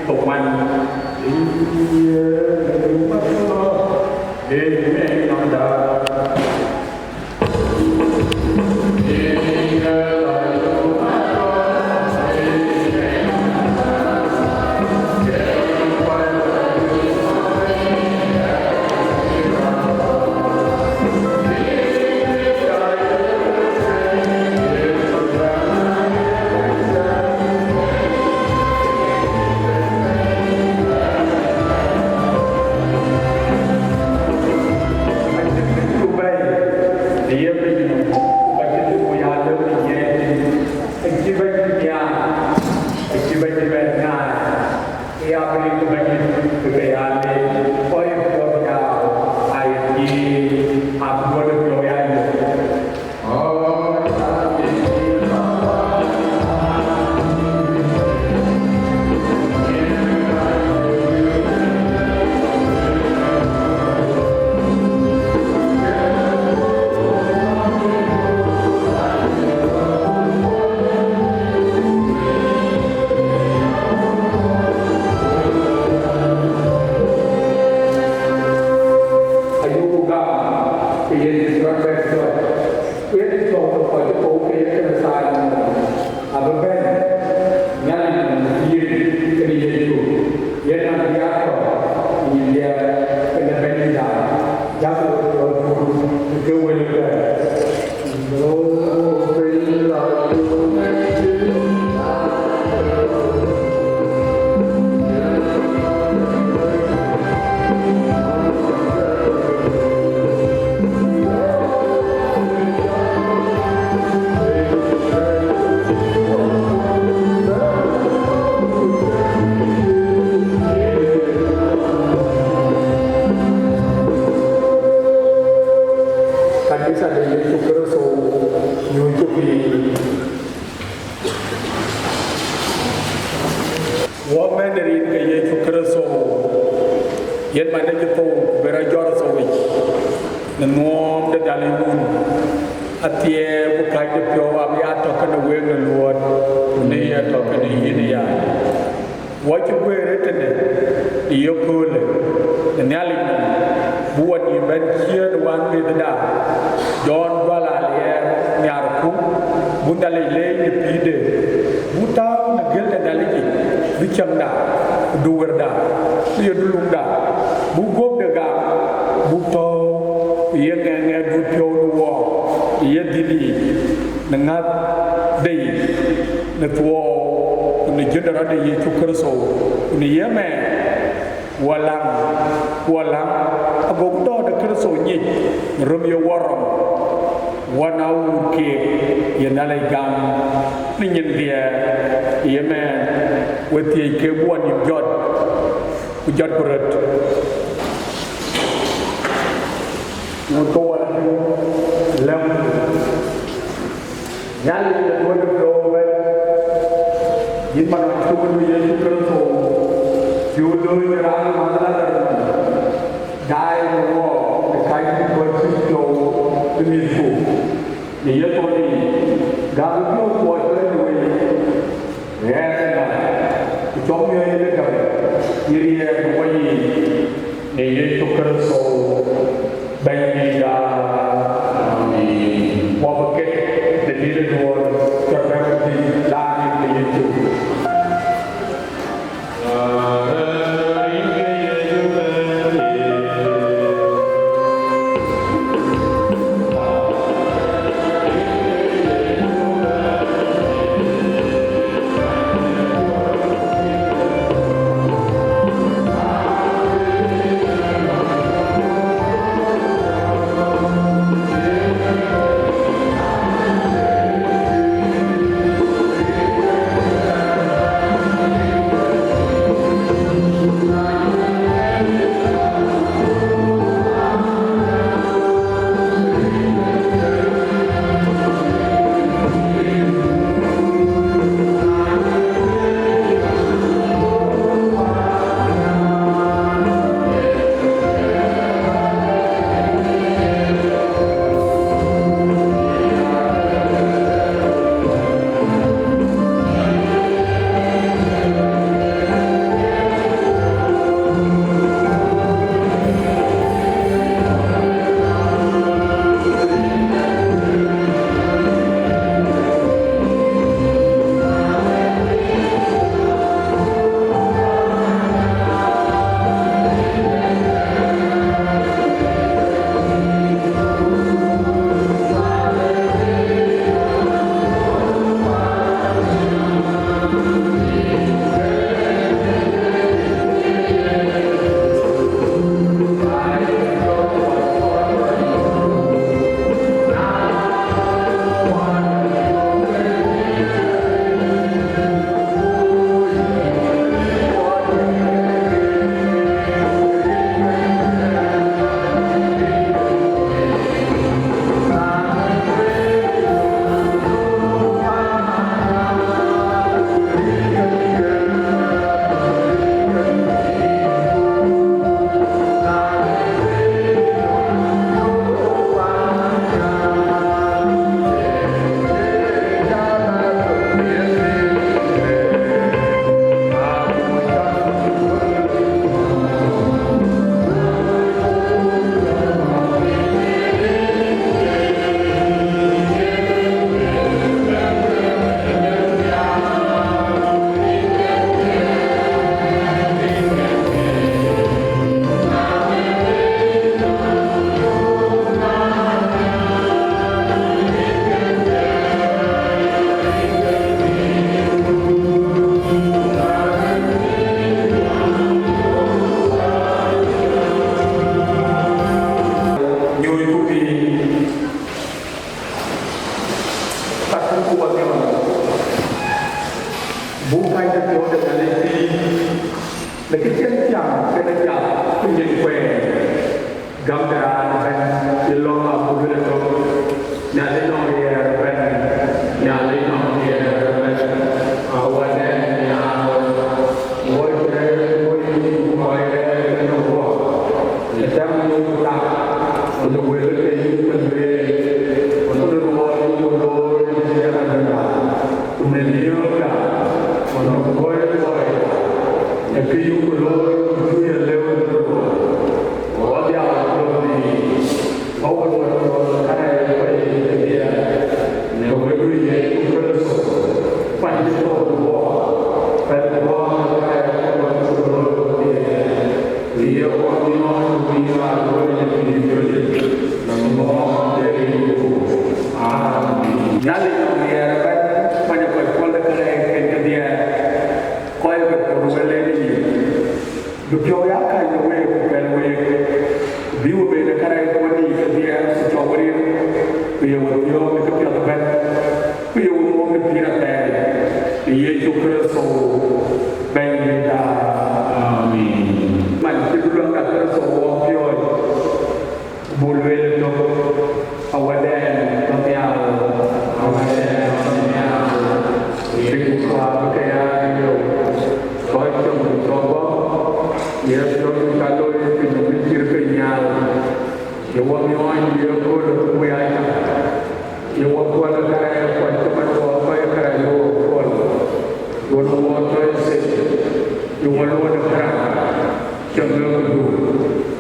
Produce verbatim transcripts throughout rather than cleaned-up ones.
Thok man. Amen. Ayuku gam, ke yen cï rɔt bɛ̈n cɔl. Ku yen cɔl kɔc ë kɔ̈u ke ye Kërtho nɔm, abï bɛ̈n Nhialic nɔm yen kën Yecu. Yen abï ya tɔ̈ nyin diɛɛr kenë Bɛ̈nydït, jäk röt lɔ thur ke wël bɛ̈n. Kanitha de Yecu Kërtho nyuc cök yiic. Wɔ mɛn rin ke Yecu Kërtho, yen man ë cï thou ku bï rɔt jɔt thou yic në nuɔɔm de Nhialic Wun, athiɛɛi ku kääc de piɔ̈u abï ya tɔ̈ kenë week në luɔɔt, ku në ye tɔ̈ kenë yïn aya. Wɔ cï guëër ëtënë në yeköölë në Nhialic nɔm, bï wɔ nïïm bɛ̈n ciëën wään mïthda, Jɔn Gual Aliɛɛr nhiarku, buk Nhialic leec në pïïrde, buk tääu në gël de Nhialic yic, bï ciɛŋda, ku du wërda, ku ye du luŋda, buk guöpde gam, buk tɔ̈u, ku ye ŋɛk ŋɛk duut piɔ̈u në wɔɔk, ye dhil yic, në ŋäth de yic, në thuɔɔu, ku në jön de rɔt de Yecu Kërtho, ku në ye mɛɛn, wɔ läŋ, wɔ läŋ, agokï dɔ̈ɔ̈r de Kërtho nyic, në röm ye wɔ rɔm, wɔ na wuur keek, ye Nhialic gam, në nyin dhiɛɛr, ye mɛɛn, we thiëëc ke bï wɔ nïïm jɔt, ku jɔtku röt. Ŋut ke wɔ lɛ̈m. Nhialic ë duööt ë piɔ̈u ëbɛ̈n, yïn man cuk nu Yecu Kërtho, cï wɔ looi në raan man Ladhar nɔm, daai në wɔɔk në kacdït kɔc cï piɔ̈u ë mïthku, në ye thɔn yic, gäm piɔ̈u kuɔc bɛ̈n në weyiic. Ɣɛɛr ënɔɔnë, ku cɔk miɔɔc ë gäm, yï riɛɛr në wɔyiic, në Yecu Kërtho Bɛ̈nydïtda. Amen. Wɔ bï ket në dït ë duɔɔr, cɔk bɛ̈n ku dhil laar yïn në Yecu. Kë cïn tiam kënë piath ku nyin kuɛɛny, gäm de raan ëbɛ̈n, ye lɔ̈ŋ abuk lëk thok. Nhialic nɔŋ riɛl ëbɛ̈n, Nhialic nɔŋ riɛl ëbɛ̈n. Awadɛn nhial, woi rɛɛr, woi yïn kɔc rɛɛr kënë guɔ. Ë tɛ̈m yïn ku tak, ku wël ke yïn ku lueel, ku luɔi yïn ku looi, yïn ë Adonai. Ku në liëëuda, ku në kuöc luɔida, në kë yïku looi, ku cuk ye lëu në röt. Ku adhiau ë piɔ̈ɔ̈th yiic, ku wën wën wën kärɛc kɔc yiic kedhie, në wëldu Yecu Kërtho, pan cï thou guɔ, pɛ̈l guɔ në kärɛc kɔc wën cuk looi kedhie. Ku ye Wä miɔɔc, ku bï raan luɔi në pïïr piööcë, në ŋɔ̈ɔ̈ŋ de Yecu. Amen. Nhialic nɔŋ riɛl ëbɛ̈n, kuany ë kɔc puɔ̈l de kärɛc ken kedhie, kɔc ke por wël en yiic. Bï piɔ̈u ya kany në week, ku pɛ̈l week, bï we ben ë kärɛc kuɔ̈n yiic kedhie, ku cɔk we riɛl, ku ye we thiɔ̈ɔ̈k në këpiɛth ëbɛ̈n, ku ye we muɔ̈k në pïïr athɛɛr, në Yecu Kërtho Bɛ̈nydïtda. Amen. Man cï bï luäŋ ka Kërtho wɔk piɔ̈ɔ̈c, buk lueel ëtök, Awadɛn tɔ̈ nhial, Awadɛn tɔ̈ nhial, ye ku kuaar bï ke ya riëëu, kɔc cöm ku cɔk bɔ̈, ye piɔ̈u bï ka looi piny bï cïr piny nhial. Ye wä miɔɔny ye kööl ku ya cak. Ye wä puɔl kärɛc kuany cï man wä kɔc kärɛc wä puɔl. Wä wä tɔc thil. Ye wä luɔt kërac. Cäŋ ë këdu.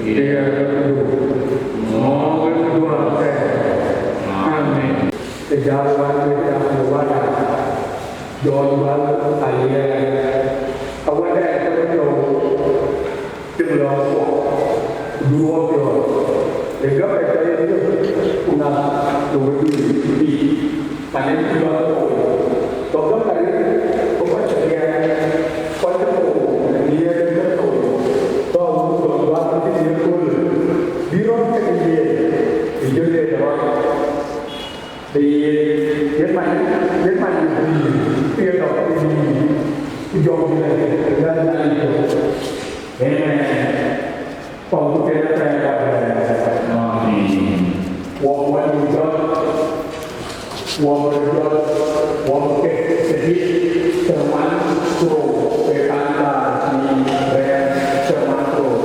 Ye ë këdu. Ŋɔɔŋ ë këdu athɛɛr. Amen. Ë jal wan ë jal ë wan. Jɔl wan aliɛɛr. Awadɛn ke bï tɔ̈u. Cïn lɔ kuɔ, ku duk wɔ piɔ̈ɔ̈th, ë gäk ë cä ye yök, ku ŋa ke we dui pïïr, pan en cï lɔ thou, tɔ gäk arëët, ku kɔc cï riɛɛk, kɔc cï thou, riɛɛk ë ke thou, tɔ wun jɔl duak cï ye kööl, bï rɔt cï ke ye, ë jɔl ye rɔt. Yen, yen man, yen man ë pïïr, yen dɔk ë pïïr, ku jɔŋ bï lɛ̈k, lɛ̈k, lɛ̈k yök. Amen. Kɔŋ ku tënë pɛɛi Amen. Wɔ wɛ̈t jɔt, wɔ wɛ̈t jɔt, wɔ ke kedhie, ke man ku rou, ke kan da ni rɛɛr, ke man ku rou.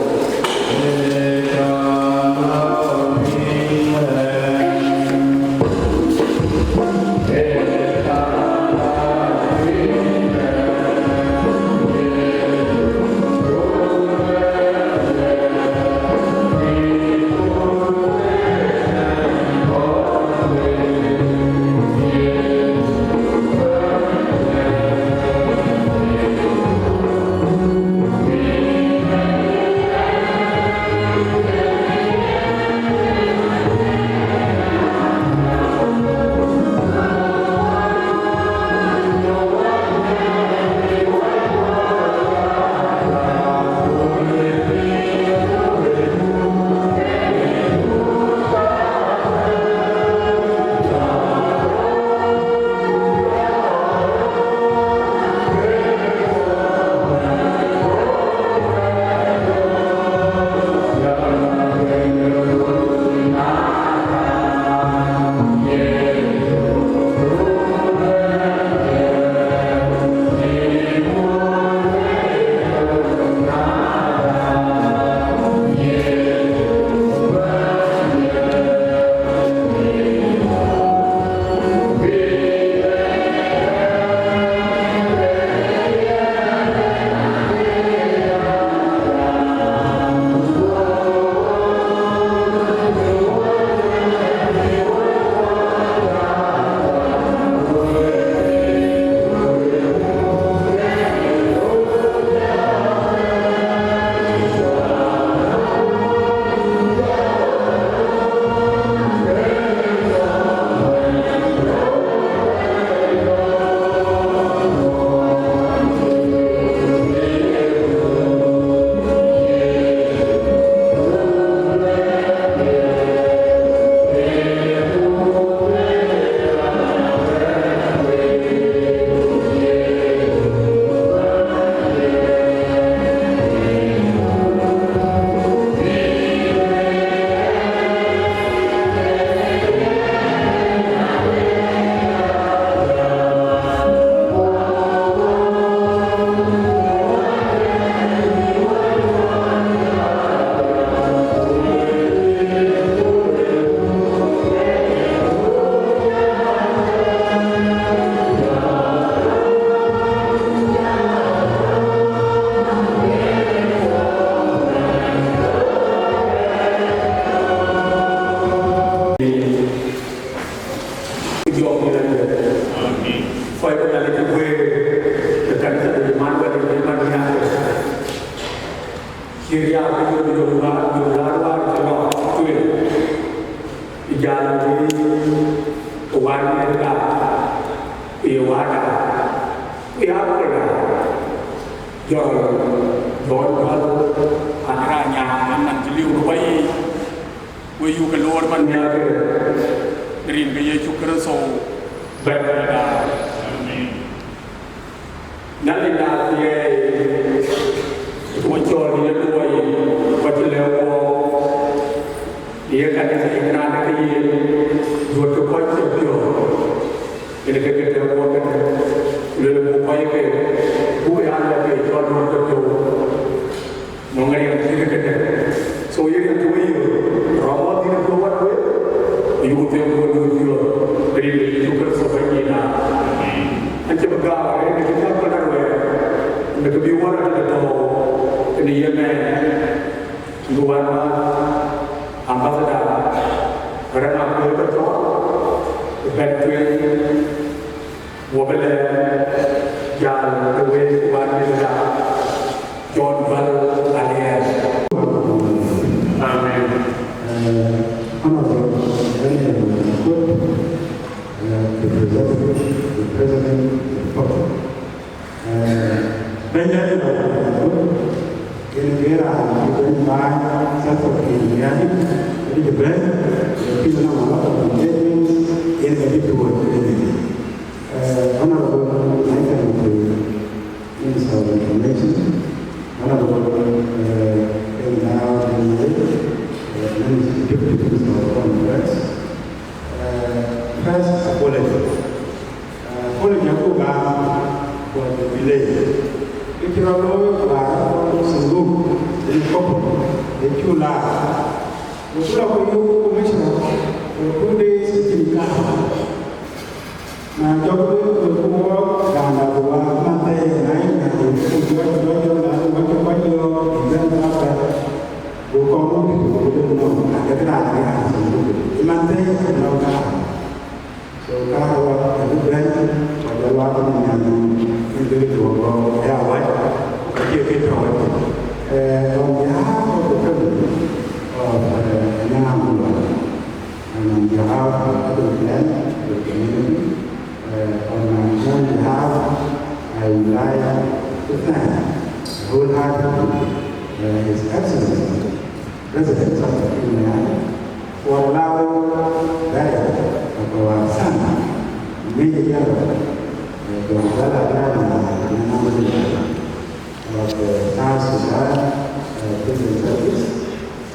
Cï riääk ke yök, yök wäär, yök wäär, wäär cï lɔ tueŋ, ë jal wëi ke wär Amerika, ku ye wäda, ku ye aköölda, jɔl, jɔl, jɔl, an, raan nyan, an, man cï liu ke wä yiic, we yuk ke loor man miäkë, rin ke Yecu Kërtho Bɛ̈nyda. Amen. Nhialic na thiëëi, wɔ cɔl ye luɔi, wɔ cï lɛ̈k wɔ, ye kanitha yic, raan de ke yen, duöt ke kɔc ke piɔ̈ɔ̈th, yen ke ke tɛ̈ɛ̈u wɔ kënë, ku luel buk kɔc ke, buk ya lɔ ke cɔl duöt ke piɔ̈u. Nɔŋ riɛm cït kënë. So ye riɛm cï we yök, rɔm wɔ dhil tuɔɔk wɔ tueŋ, ku yuk them ku we luöi piɔ̈ɔ̈th, rin de Yecu Kërtho Bɛ̈nyda. An cï bï gam arëët në cï jam kënë ruɛɛr, në kë bï wɔ rɛ̈ɛ̈r tëde tɔ̈u, kënë ye mɛɛn, cï bï wän wän, ambassador, rɛ̈ɛ̈r na kuëër ke tɔ̈u, bɛ̈n tueŋ, wɔ bï lɛ̈k jal ë wëi ku bän bï lɛ̈k John Bal Alier. Amen. Uh, Honorable Daniel Akot, uh, the representative, the president of the public. Uh, Benjamin Akot, yen ke raan cï bɛ̈ny bääny Salva Kiir Mayardit, ë cï bɛ̈n, ë cï nɔŋ a lot of engagements, yen ke cï tuɔɔc ë. Uh, Honorable Michael Makuei, Minister of Information, Honorable, uh, Deng Dau Deng Malek, uh, Minister, Deputy Minister of Foreign Affairs, uh, first apology. Uh, apology aku gam for the delay. Kë cï rɔt looi wäär sanduk ë kɔ̈p ë cuk laar. Ku bï lɔ ku yök commissioner for two days cïn kaar. Na jɔk bï ku wɔ raan da ku wä man thɛɛr na yïn na ku jɔk jɔk jɔk na ku wä cï kɔc yɔ̈ɔ̈k ë bɛ̈n bä bɛ̈n. Ku kɔn ku dït ku dït nɔm adek raan ë raan cï ku dït man thɛɛr nɔm kaar. So kaar wä ë bï bɛ̈n ku jɔl wä ku nyan ë bï tuɔɔk ë awac ku ka cie kë tɔ̈ wä. Eh, on behalf of the family of, eh, Anyaŋ Abulɔn, and on behalf of the clan, the community, uh, on my own behalf, I would like to thank wholeheartedly, uh, His Excellency, President Salva Kiir Mayardit, for allowing that of our son, Major General, uh, John Bala Abdallah, of, uh, South Sudan, uh, Prison Service,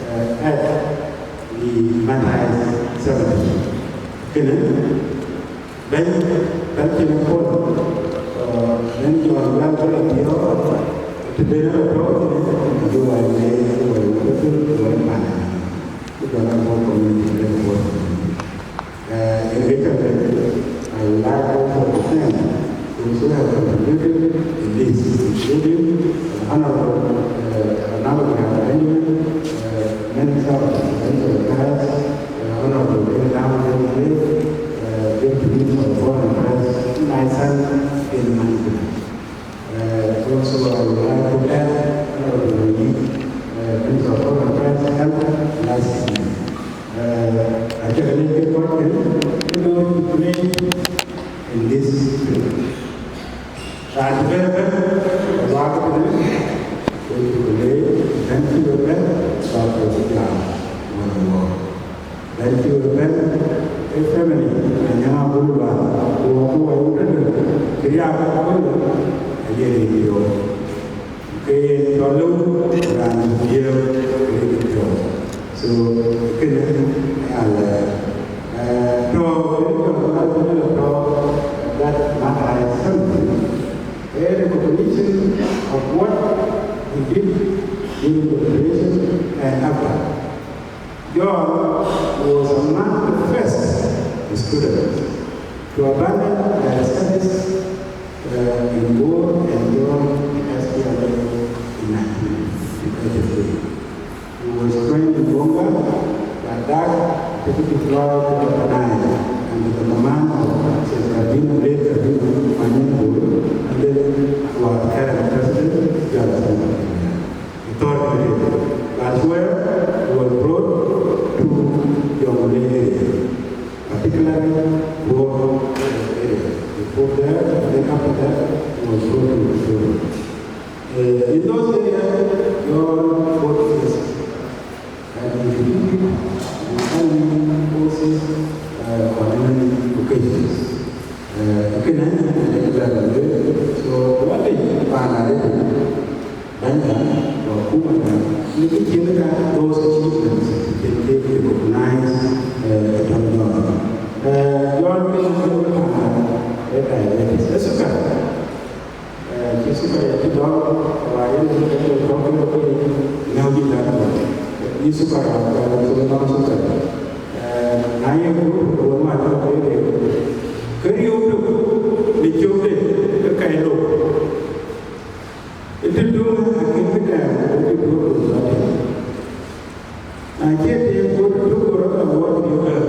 uh, at the Matai Cemetery. Kënë, bɛ̈ny, bɛ̈ny cïn pol, uh, bɛ̈ny John Bala Abdallah Thiɔ̈k, të bɛ̈n ë rɔt tɔ̈u thïn, abï wai le, abï wai wä bï thïn, wai pan, ku jɔl a bɔ̈ community le bɔ̈. Uh, in return, I would like also to thank those who have contributed in this, including Honorable, uh, Honorable Benjamin, uh, Minister of Provincial Affairs, uh, Honorable Deng Dau Deng Malek, uh, Deputy Minister of Foreign Affairs, my son, in Manipur. Uh, also, I would like to thank Honorable Wini, uh, Minister of Foreign Affairs, Health and Licensing. Uh, I can make a point, you know, to play in this field. Raan cï bɛ̈n ëbɛ̈n, awäär kënë, ke cuk leec, bɛ̈n cï we bɛ̈n, bä ke cï jam wën wɔɔk. Bɛ̈n cï we bɛ̈n, ee family, Anyaŋ Abulɔn, ku wɔ ku wɔ wut tëde, cï riääk bä bɛ̈n, aye rin piɔ̈u. Ke yen cɔl lëu raan bï dhiëëu rin piɔ̈u. So, kënë ë alɛɛr. Eh, tɔ̈, kënë cɔl lëu raan bï dhiëëu tɔ̈, that matter is something. A recognition of what he did during the liberation and after. John was among the first students to abandon their studies, uh, in Bor and join the S P L A in nineteen eighty-three. He was trained in Bonga, but that he took his life to Upper Nile under the command of Saint Cardinal, late Cardinal Manyin Bor, and then our current president, John Sangha. He Third period. That's where he was brought to Jonglei area, particularly Bor area. He put there, and then after that, he was brought to Victoria. Uh, in those areas, John fought fiercely and he defeated the enemy forces uh, on many occasions. Uh, kënë ë lɛ̈k lueel, so wɛ̈t yic paan arëët bɛ̈nyda, ku akumada, në kë cïn ka those achievements cïn kek recognize ë tɔ̈ John. John ke yen ke panda ë diabetes, ë sukar. Cï sukar ya cï dɔ̈ɔ̈r, wa yen ke ke tɔ̈ ke ke nyääu dït dak. Yï sukar, ke ke nɔŋ sukar. Na ye ku ku ma tɔ̈ ke ke, ke riëëu tök në cökde ke ka ye lok. Ë të döŋ akën bï tɛ̈ɛ̈m ku bï duɔ̈ɔ̈r ku dhɔ̈ɔ̈r. Na cie tëëk, go tök go rɔt la wɔ tëëk ëbɛ̈n,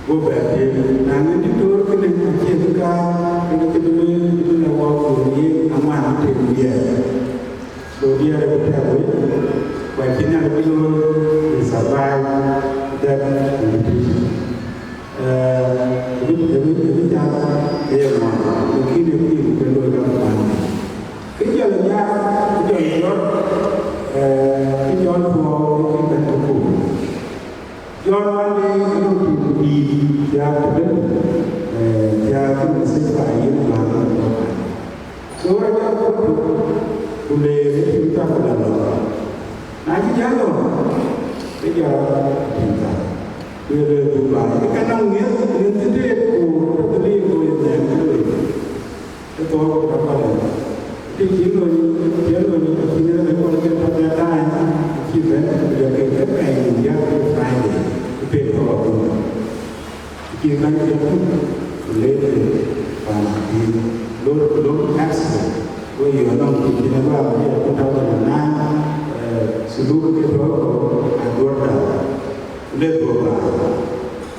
go bɛ tëëk. Na ŋic diktor kënë acie bï kaar, ke ke cï bï lueel, cï bï la wɔ ku yen aŋuan bï tëëk diɛɛr. So diɛɛr abï tɛ̈ɛ̈k wei, ku acïn ŋa bï looi to survive that competition. Ëbï, ëbï, ëbï cath ë ye ŋuan, lakin ë pïïr ke looi ka kuan. Kë jɔl ë nhiaar, kë jɔl ë jɔt, kë jɔl tuɔɔk ë kë bɛ̈n ë kuur. Jɔl wande ë röt tim dïït thiaak tëbën, thiaak kën message ba yen bäk ë kuur. So rɔt jɔl kuur tök, ku le ë tim thar ku la lɔ. Na cï jäl lɔ, ke jɔl rɔt tim thar. Ku ye lueel Dubai, ke ka nɔŋ miëth, miëth cï tëët ku röt dhil go ye nhɛɛm ke lueel. Ke thɔɔk ku ka pal. Ke cï lony, cï lony, ke cï lony, ke kɔn ke tɔ̈ ke daai, cï bɛ̈n, ku jɔ ke ke pɛɛi nin diäk ke Friday, ku pek tɔ̈ abun. Cï bɛ̈n ke tök, ku le ke paan abï lor, lor accident. Go yï nɔm cï cïn ë luaak bï a two thousand and nine, eh, suluk ke tɔ̈ ku aduɔ̈r dal. Ku le go ba.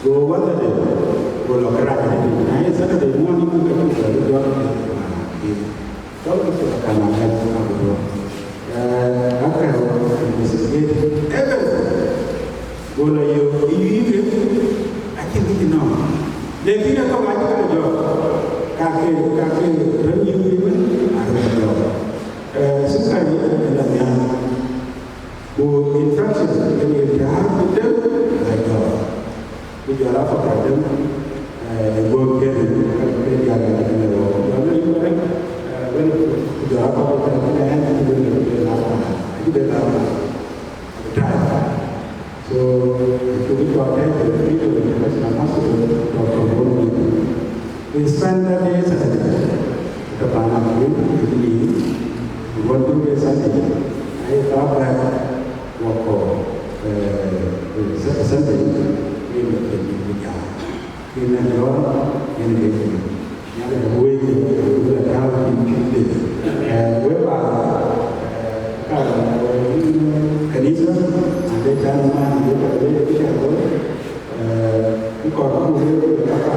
Go Wednesday, go lɔ kërac adï. Na ye Saturday morning, ke cuk bɛ bï jɔt ke paan abï. Tɔ̈ ke cï ka kan abɛ̈n abï duɔ̈ɔ̈r. Eh, akɛ̈u investigate everything. Go la yök ë yï ke, acïn kë cï nɔm. Lakin ë kɔ̈k acï ke jɔt. Ka ke, ka ke tɔ̈ yï ke mën, arëk jɔt. Eh, sukari ë la nhial. Ku infection, ë ye tääu ku tem, la jɔt. Ku jɔl a kɔ̈k a dem, eh, ë guɔ̈p kën, ka ke diäk a ke ne wɔ. Jɔl a yï bɛ̈n, eh, bɛ̈n, ku jɔl a kɔ̈k a dem, ku ne ɛn, ku bɛ̈n, ku bɛ̈n a kɔ̈k, ku bɛ̈n a kɔ̈k. Time. So, to be called the freedom of the Western Hospital, Doctor Boni. We spend that day Saturday. Ke paan abï, ke bï, we want to be Sunday. Ai, ka bɛ̈, wɔ kɔ̈k, eh, Sa-, Sunday, we will be, we will be, Yen ë jɔ̈ɔ̈r, yen ë jɔ̈ɔ̈r. Nhialic abï wëi, abï la tääu piny cït de. Eh, wek ba, eh, ka, eh, kanitha, na de cän man, de ka de, de ka de, eh, ku kɔɔr ku wëi, ku ka ka,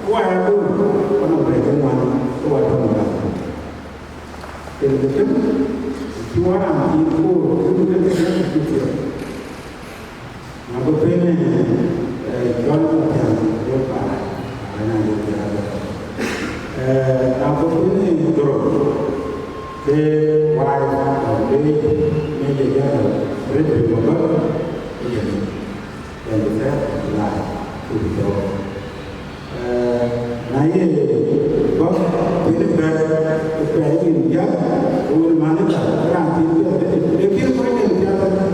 ku wa ya ku, ku na wëi ke ŋuan, ku wa tɔ̈ ŋuan. Yen ke tëm, cï wa raan cï ku, ku ke ke ke ke. Na bï pën, eh, John Mathiang, wek ba, ba na yök ya ba. Eh, na bï pën, eh, Doro, ke wife of late Major General Frederick Mabar, yen, twenty-third of July, two thousand. Eh, na ye bɔ̈, yen bɛ̈n, ke pɛɛi yen diäk, ke wën man ë thar, raan thïn piɛth ë tït. Lakin kɔc yen piath abɛ̈n,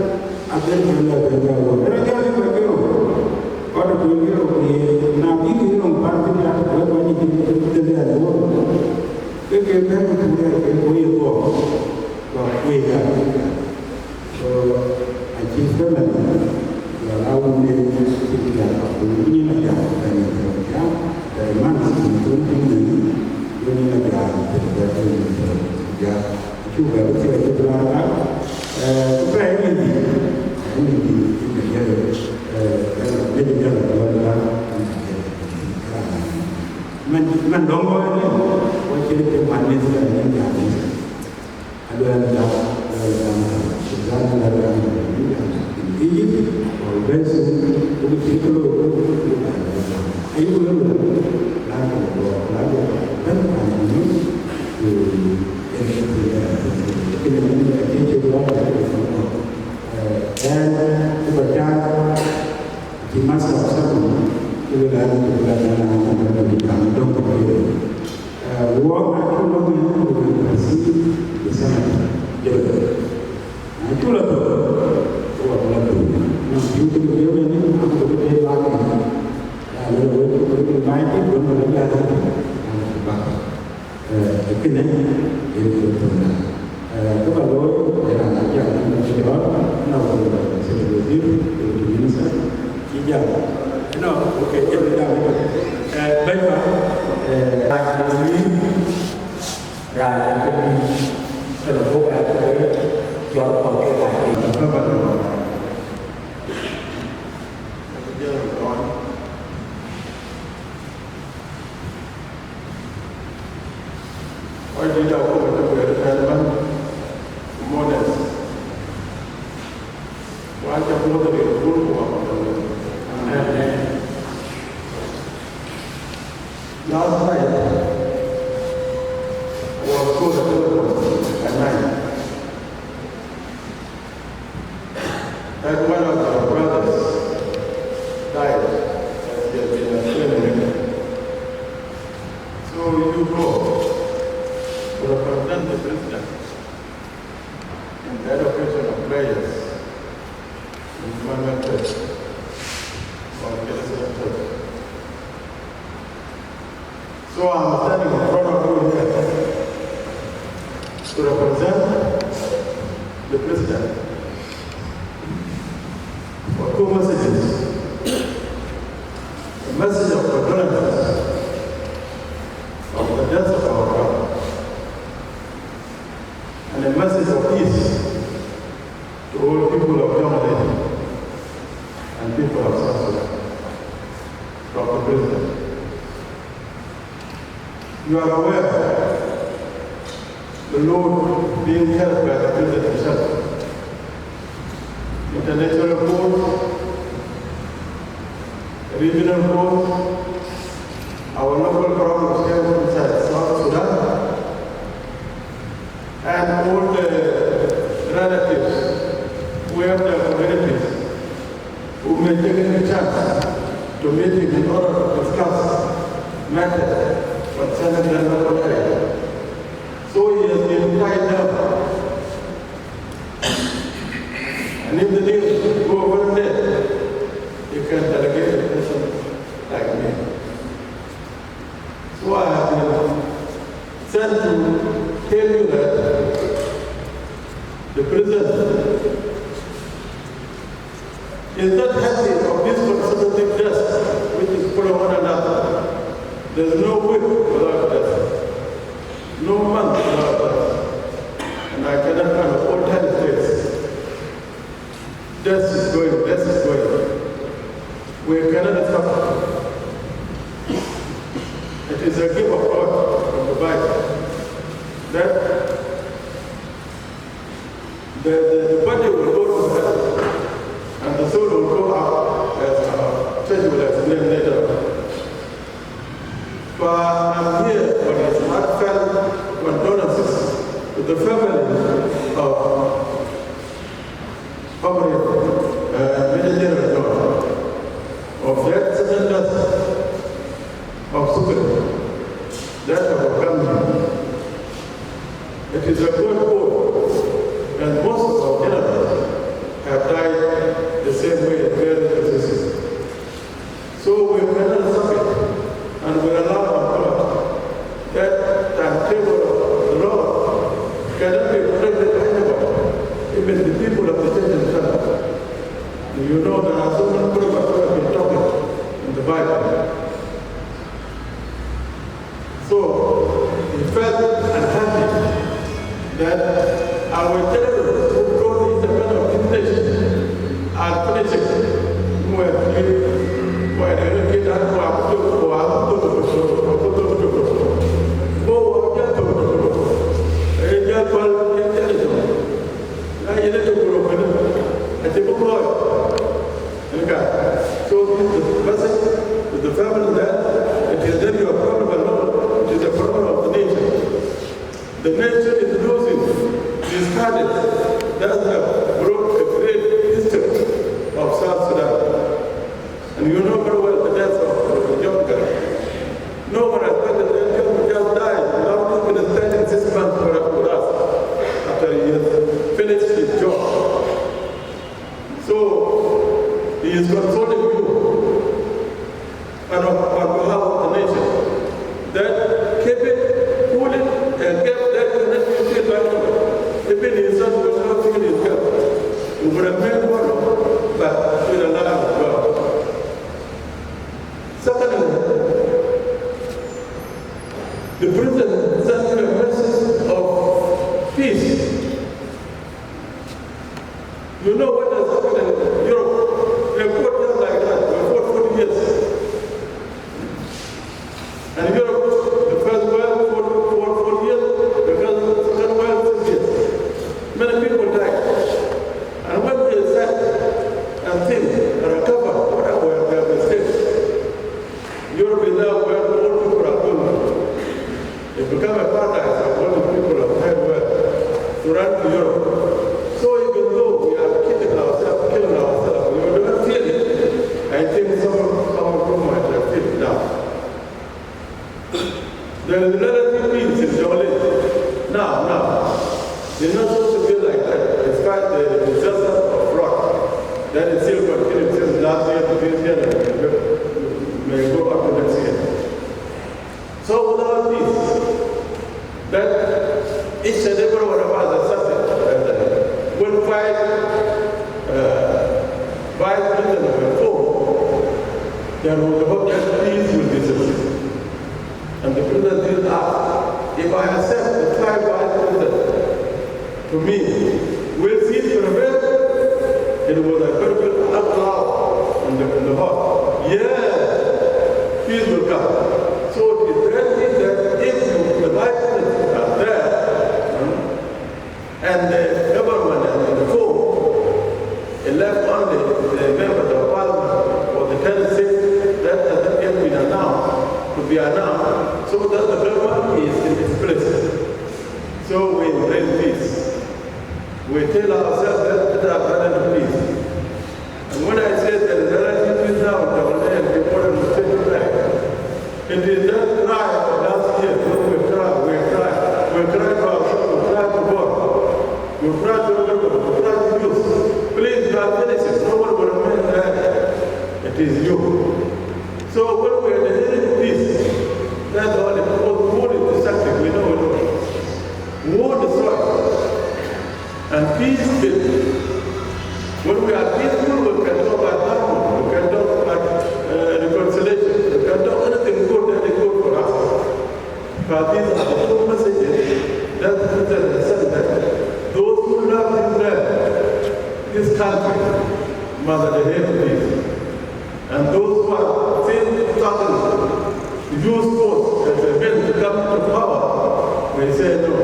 abɛ̈n bɛ̈n la bɛ̈n bɛ̈n wɔ. Rɔt jɔl ë bɛ̈n ke rou. Kɔc ë kuëny ke rou, ku ye, na bï ke rou pan bï piath, wek kɔc ë tït, tït, tït, tït, tït, wɔ. Ke ke bɛ̈n ku tuur ë ke wɔ ye thuɔɔu. Kua kuec ya, kuec ya. So, acï family, jɔl a wun en cï diäk, ku wun nyin a diäk, bɛ̈ny ë thok ya, bɛ̈ny man cï thun piny nyin, wun nyin a diäk, bɛ̈ny ë thok ya. Acuk bɛ bï thiëëc cï bï raan rak, eh, ku bɛ ë mïth dït, ë mïth dït cï bï jël, eh, bɛ, bɛ jël jɔl ë duɔl rak, man, man dɔŋ wɔ ni, wɔ cïn ke man mïth bɛ nyin diäk mïth. Aluɛɛl dak, Egypt, or Benson, who is people who are He must have something. He will have to do that. Work at home, we will perceive the same. Acuk lɔ thok, ke wɔ bï lɔ thok. Na cuk ke bï bɛ̈n, aköl ke bï lɔ thok. Ya lɔ wek, wek bï mai tik, wek bï lɔ thok. Bak. Eh, kënë, yen ke thok na. Eh, ke ba looi, eh, raan acï jam, ke cɔɔl, na wek bï lɔ thok, secretary, deputy minister, cï jam. No, okay, cï jam. Eh, bɛ̈ny ba, eh, raan ke bï, raan ke bï, ke lɔ thok, eh, ke cɔɔl, kɔc ke ba. Kɔc dït akuma cï guëër ëtɛ̈ɛ̈n ëbɛ̈n, ku Moses, ku acï puɔ̈th ë rin thur ku wä kɔn ëbɛ̈n. Amen. Last night was so the telephone at night. That one of our brothers died as he had been explaining it. So you go to represent the president in that occasion of prayers in Emmanuel Church or Celestial Church. So I'm standing in front of you here to represent the president for two messages. A message of condolences of the death of our brother, and a message of peace to all people of Jonglei and people of South Sudan from the president. You are aware the load being carried by the president himself. International court, regional court, our local problems here inside South Sudan, and all the relatives who have their communities who may take any chance to meet him in order to discuss matters concerning the local area. So he has been tied up. And if the news go over there, you can delegate a person like me. So I have been sent to tell you that the president is not happy of this consecutive death which is following one another. There's no week without death, no month without death. And I cannot count all ten states. Death is going, death is going. We cannot stop it. It is a gift of God from the Bible that the, the, the body will go to heaven and the soul will go up, as our church will explain later. For I'm here on his heartfelt condolences to the family of Comrade, uh, Major General John, of that sudden death of Sucre that overcome him. It is a good quote, and most of our generals have died the same way in various diseases. So we cannot stop it, and we rely on God that timetable of the Lord cannot be predicted by anybody, even the people of the church themselves. You know, there are so many proverbs that have been talking in the Bible. So he felt unhappy that our generals who brought this kind of invitation are finishing. Who have been, who are the kid that who are put to, who are put to, who are put to, who are put to, who are put to, who are put to, who are put to, who are put to, who are put to, who are put to, who are put to, who are put to, who are put to, that have brought a great history of South Sudan. And you know very well the death of John Garang. No one expected that John would just die without even spending six months with us after he has finished his job. So he is consoling you and on, on behalf of the nation, that keep it, pull it, and keep that cannot be filled by anyone. Even his son will not feel his cup. He would have made one, but with the love of God. Secondly, the president sent you a message of peace. You know what has happened in Europe? They fought just like that. They fought forty years. And Europe, the first world, fought for forty years, the first, second world, six years. Many people died. And when they sat and think and recover, what are their mistakes? Europe is now where all people are going. It become a paradise of all the people of third world to run to Europe. So even though we are killing ourselves, killing ourselves, we will not feel it. I think some of our people might have feel it now. There is relative peace in Jonglei. Now, now. It's not supposed to be like that. Despite the disaster of flood that is still continuing since last year to this year and may go up to next year. So without peace, that each and every one of us are subject to that. When five uh, vice president were formed, there was the hope that peace will be sustained. And the president did ask, if I accept the five vice president to me, will peace prevail? It was a very big applause in the, in the hall. Yes, peace will come. So it then means that if you, the vice president are there, hmm, and the government has been formed, it left only the members of parliament for the ten seats that has not yet been announced to be announced, so that the government is in its place. So we embrace peace. We tell ourselves that let us turn into peace. And when I say that the relative peace now, the Jonglei and people in the same time, it is that cry of last year when we cry, we cry, we cry to ourselves, we cry to God, we cry to everybody, we cry to youth. Please, you are finishing. No one will remain there. It is you. So when we are delivering peace, that's all it was. War is destructive, we know it all. War destroys. And peace builds. When we are peaceful, we can talk about harmony, we can talk about uh, reconciliation, we can talk anything good that is good for us. But these are the two messages that the president has sent, that those who love this land, this country, must adhere to this. And those who are still struggling to use force as a means to come to power, we say no.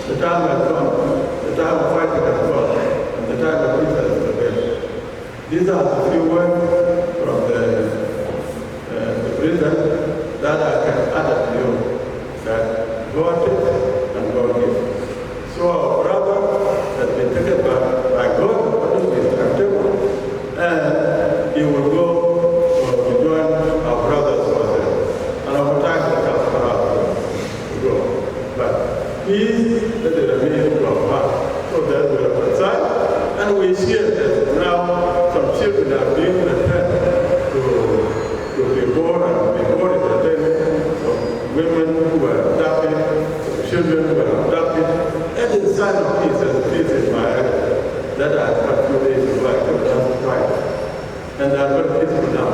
The time has come. The time of fighting has gone. And the time of peace has prevailed. These are the few words from the, uh, the president that I can add to you, that God takes and God gives. So our brother has been taken by, by God according to his timetable, and he will go uh, to join our brothers over there. And our time will come for us to go. But peace, let it remain to our heart. So that we reconcile, and we share that now some children are being returned to to Pibor, and Pibor is a tale of women who were abducted, children who were abducted. That is a sign of peace, and peace in my area. That I had a few days ago, I took that flight. And they are very peaceful now.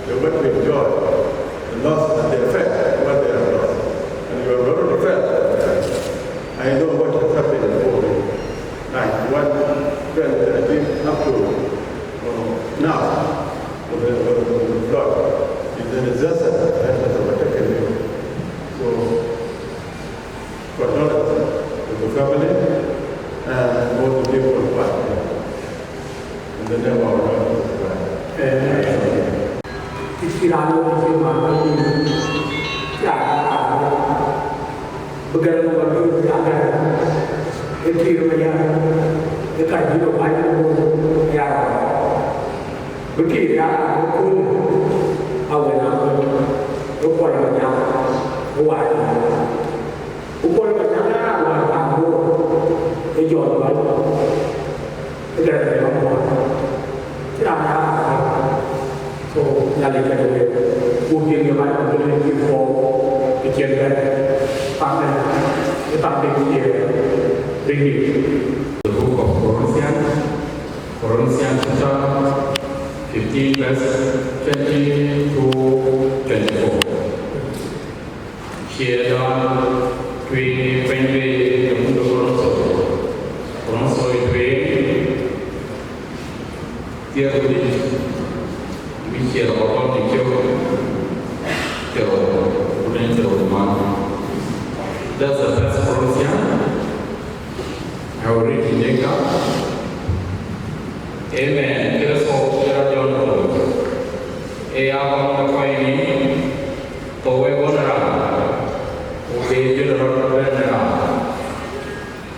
They went to enjoy the loss and the effect of what they have lost. And you have already felt that effect. I know what has happened in Bor. Like one twenty thirteen up to uh, now, with the, with the, with the flood, is the disaster that has overtaken you. So, condolences to the family and all the people who are here. In the name of our Lord Jesus Christ. Amen. Kï cï raan wën cï man wën yïn, cï raan ë raan wën bï gɛ̈r wën bï yïn cï agɛ̈r. Ë Kiir Mayar, ë ka jï lɔ wany ë wun ya rɔt. Bï Kiir ya raan ë kööl, awën akööl, ë Kuɔl Manyaŋ, ë wään. Ku Kuɔl Manyaŋ ya raan wään wään Bor, ë Jɔn Gɔl, ë Gɛrɛŋ Gɔl. Cï raan ya raan. So, Nhialic ka de wek, ku tiŋ ye baai ku bï lëk cï puɔ̈u ë cïn bɛ̈n, pamden, ë pamden cï ye rinydït. The book of Corinthians, Corinthians chapter fifteen, verse twenty to twenty-four. Cie dɔ̈ɔ̈r tueŋ ë pɛ̈ny bei ë muk de Korintho, Korintho ë tueŋ, thiëër ku dhïc, bï ciɛɛr ë kɔ̈k kɔn në cök, thiëër ku dhïc, thiëër ku man. That's the first Corinthians. I will read in Dinka. Amen. Kërtho ë rɔt jɔt ɣɔn, ë ya ɣɔn ë kɔc nïïm, thou wek ɣɔn ë raan, ku ke jɔt rɔt bɛ̈n ë raan.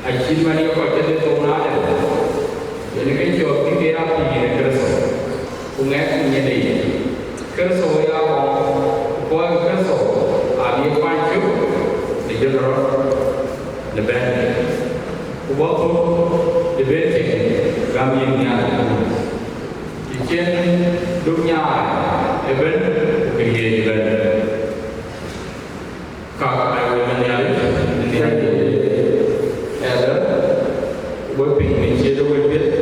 Acït man ye kɔc kedhie thou nadɛ̈, yen ke cɔk bï ke ya pïïr ë Kërtho, ku ŋɛk nyin de yic. Kërtho ë ya ɣɔn, ku kɔc ke Kërtho abï kuany cök në jɔt rɔt në bɛ̈n. Ku bɔ̈ thök de ben tïŋ gäm yïn Nhialic, të cïn luk nyaai ëbën ku kë yiëc ëbën. Ka aa wël ë Nhialic, ë Nhialic ëlë, we piŋ në ciɛ̈t ë wël piɛth.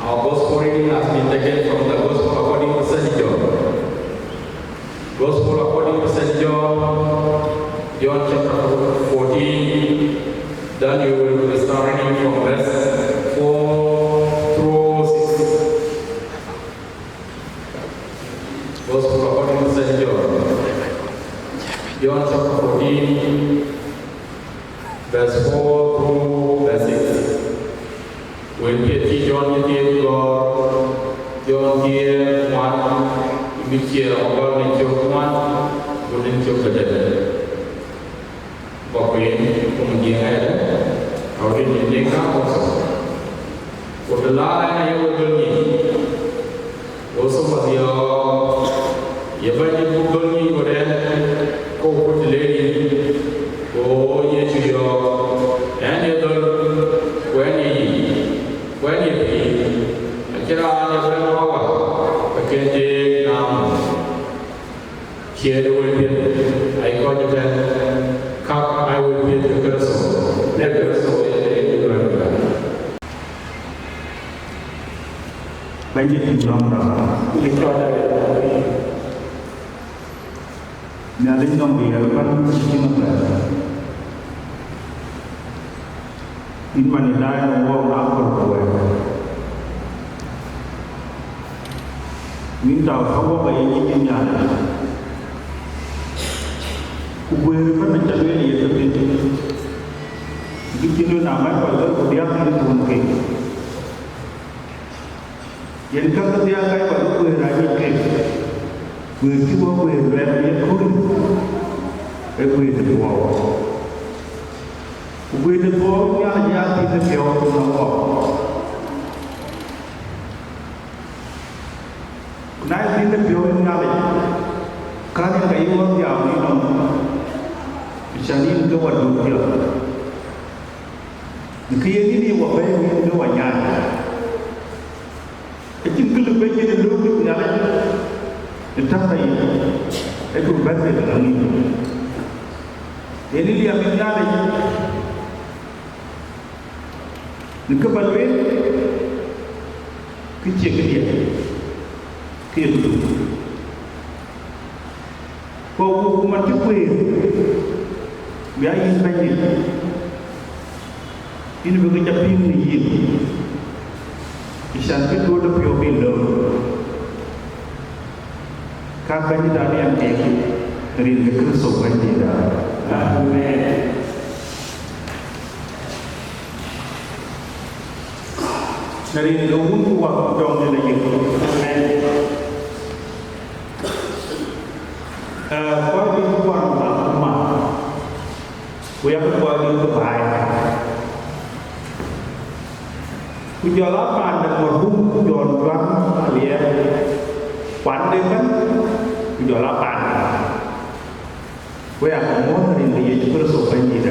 Our gospel reading has been taken from the Gospel according to Saint John. Gospel according to Saint John, John chapter fourteen. Then you will start reading from verse four through six. Gospel according to Saint John. John chapter fourteen, verse four through verse six. Wël piɛth cï John cï thiëëc gɔ̈ɔ̈r, John thiëër ŋuan, bï ciɛɛr ë Gɔl në cök ŋuan, ku në cök ëdɛ̈t. Bɔ̈ kueen, ku muk Jiëëŋ ayadäŋ, I will read in Dinka also. Ku të la ɣɛn aye we gɔl nyic, go Thomas yɔ̈ɔ̈k, ye Bɛ̈nydït, buk gɔl nyic ɣöt ɣɛn, ke wo kuc të le yïn. Go Yecu yɔ̈ɔ̈k, ɣɛn ye dhɔ̈l, ku ɣɛn ye yic, ku ɣɛn ye pïïr. Acïn raan ë bɛ̈n ɣɔ̈k Wäär, ke kën teek në ɣamdun. Ciɛɛt ë wël piɛth, aye kɔc ëtɛ̈ɛ̈n, käk aa wël piɛth ke Kërtho, në Kërtho ë ye Nhialic. Bɛ̈nydït nɔm rɔt. Nhialic nɔm riɛl ëbɛ̈n cï tïŋ ëbɛ̈n. Yïn man ë daai në wɔɔk në aköl ku wɛɛr. Yïn tɔ̈u ka wɔk aye nyic yïn Nhialic. Ku guëër ëbɛ̈n aca lueel ye tëthiin. Bï cïn lueel na mac kɔc ɣer ku diäk yïn thun keek. Yen käk kedhie aa kac kɔc ke guëër aa nyic keek, guëër cï wɔ guëër luɛɛl ye kööl, ee guëër de thuɔɔu. Ku guëër de thuɔɔu Nhialic aa thïn ë piɔ̈u në wɔɔk. Ku na ye thïn ë piɔ̈u ë Nhialic, kän yen ka yï wɔ dhiau në yïnɔm, cän yïn ke wɔ döt piɔ̈ɔ̈th. Në kë yen yïn ye wɔ bɛ̈ɛ̈i, yïn ke wɔ nyaai. Acïn kë lëu bï yen ë lööŋ ë Nhialic ë täk tɔ yic, ee kë bï bɛ̈n ke lɔ ŋic. Yen ë liɛm ë Nhialic në kë bä lueel, kë cie këdiɛ̈, kë ye këdu. Ku wok man cï kueer, bï aa yïn Bɛ̈nydït, yïn bï ke ca piŋ në yïn, cän bï duööt ë piɔ̈u bï lööm. Ka Bɛ̈nydït aa riɛm keek, rin ke Kërtho Bɛ̈nydït aa. Amen. Në rin ke Wun ku Wät ku Jɔŋdït Lajik. Amen. Ee, kɔc bï kuan ma, ma. Ku yak kɔc dït ke baai, ku jɔl a paan de marhum Jɔn Juaŋ Aliɛɛr, kuande ëbɛ̈n, ku jɔl a paan de, ku yak muɔ̈ɔ̈th rin de Yecu Kërtho Bɛ̈nydït.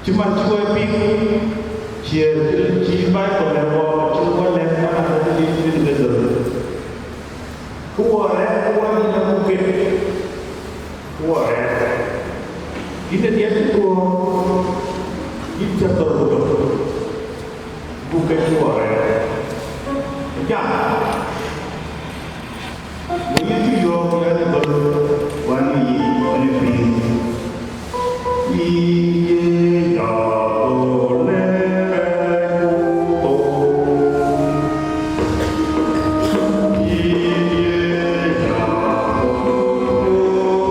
Cï man cï wɔ piŋ, ciëër cï, cï Baibol lɛ̈k wɔ, cï wɔ lɛ̈k man adï cï piŋ ke dhöl. Ku wɔ rɛ̈ɛ̈r, ku wɔ nyin ë buk ket, ku wɔ rɛ̈ɛ̈r. Yïn ë diɛt cï tuɔɔk, yïn cä thor ku döt, buk ket ku wɔ rɛ̈ɛ̈r. Jam. Go Yecu yɔ̈ɔ̈k, yen ë dhöl, wään ë yic, yen ë piŋ. Yïn ye jɔk le ku thou. Yïn ye jɔk le ku thou.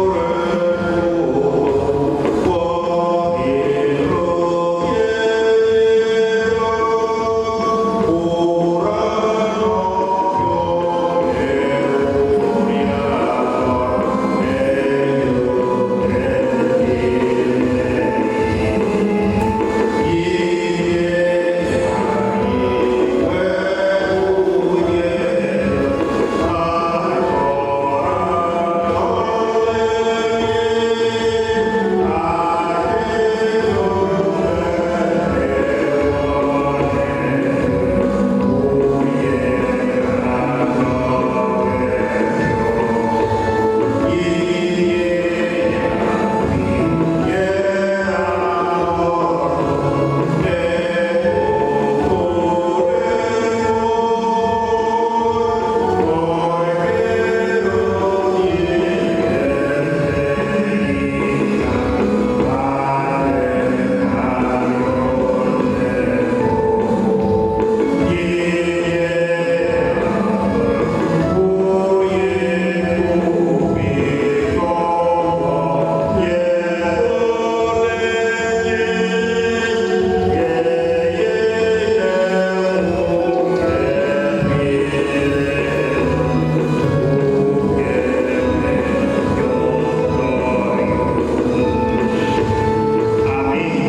Amen.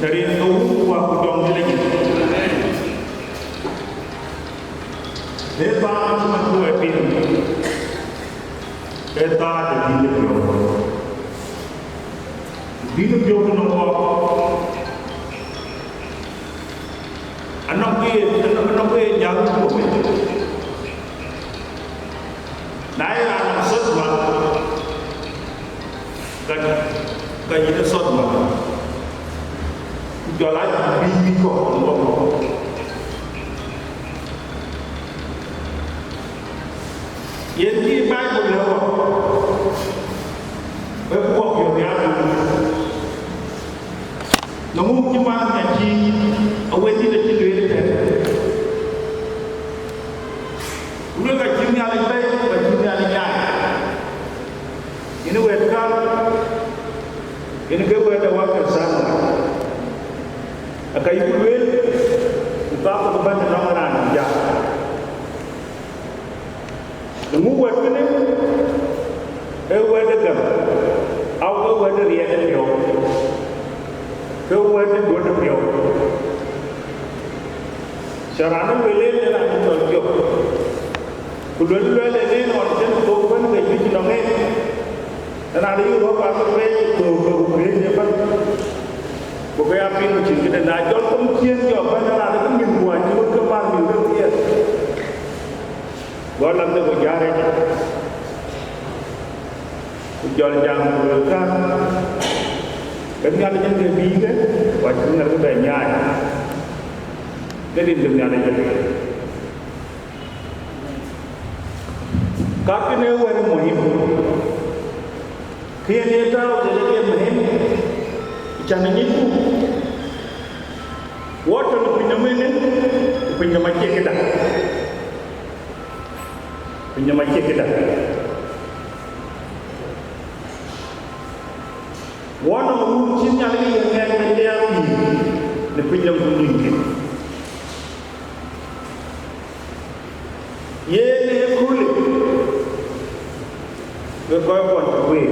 Rin ke wun ku wak ku jɔŋdït lɔ yic. Ee thaa cï man ku wɛ̈ɛ̈t piŋ, ee thaa de bïn de piɔ̈u. Bïn de piɔ̈u ku nɔŋ wɔɔk. Anɔŋ kë ye, anɔŋ kë ye nyal ku mec. Na ye raan nɔŋ sodma, ka, ka yïn ë sodma, ku jɔl aa bï bï kɔ̈k, kɔ̈k, kɔ̈k. Yen kï Baibul lɛ̈k wɔ, wek wɔ piɔ̈u nhial. Në ŋö cï man nya cï awëndït acï lueel ëtɛ̈ɛ̈n? Luel ka cï Nhialic bɛ̈i, ka cï Nhialic nyaai. Yen wɛ̈ɛ̈t kän, yen ke wɛ̈ɛ̈t de wäkë Samuel. Aka yïk lueel, ku ka ku bɛ̈n ënɔŋ raan jäl. Në ŋö wɛ̈t kënë ee wɛ̈t ë gam, au ke wɛ̈t ë riɛl ë piɔ̈u, ke wɛ̈t ë duɔ̈t ë piɔ̈u. Cä raan ë lueel en ë raan ë cɔl Job, ku luel luɛl en en ɣɔn cïn thok bɛ̈n ke juëc nɔŋ en. Ë raan ë yï rɔ̈k aa ke pɛɛi thok ke ku guëëny ëbɛ̈n, ku ke ya piŋ cïn këde. Na jɔl thoŋ ciëën jɔ bɛ̈n ë raan ë ke mïth ku acï wek ke mal mïth ke thiëëth. Go lam de ku jääl rɛc, ku jɔl jam ku luel, ka ke Nhialic en ke bïï ke, ku acï Nhialic bɛ nyaai, ke rin ke Nhialic en. Ka kënë wɛ̈t muhim, kë yen ye tääu de ke muhim, can ë nyicku, wɔ tɔ̈ në piny nɔm ënë, ku piny nɔm acie këda. Piny nɔm acie këda. Wɔ nɔŋ run cï Nhialic ye ŋɛk në ke ya pïïr në piny nɔm ku nïn kën. Yen ee Ke kɔc kuɔn cï guiir,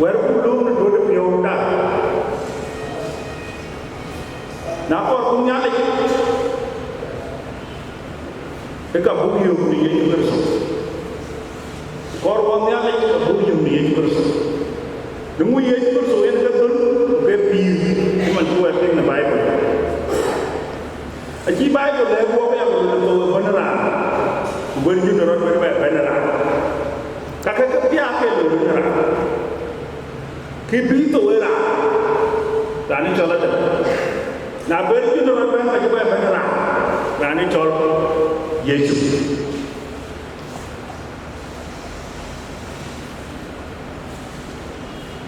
wɛ̈ɛ̈rku lööm në duɔ̈t piɔ̈u da. Na kɔɔrku Nhialic, ke ka buk yök në Yecu Kërtho. Kɔɔr wɔ Nhialic, ka buk yök në Yecu Kërtho. Në ŋu Yecu Kërtho yen ke dhöl, ke pïïr, cï man cï wɛ̈ɛ̈r piŋ në Baibul. Acï Baibul lɛ̈k wɔ ke ya bï thou ë bɛ̈n raan, ku bɛ̈n jön rɔt bɛ̈n bɛ bɛ̈n raan. Ka ke ke piaak ke loi bɛ̈n raan, ke bï thou ë raan, raan ë cɔl Adam. Na bɛ̈n jön rɔt bɛ̈n ka cï bɛ bɛ̈n raan, raan ë cɔl Yecu.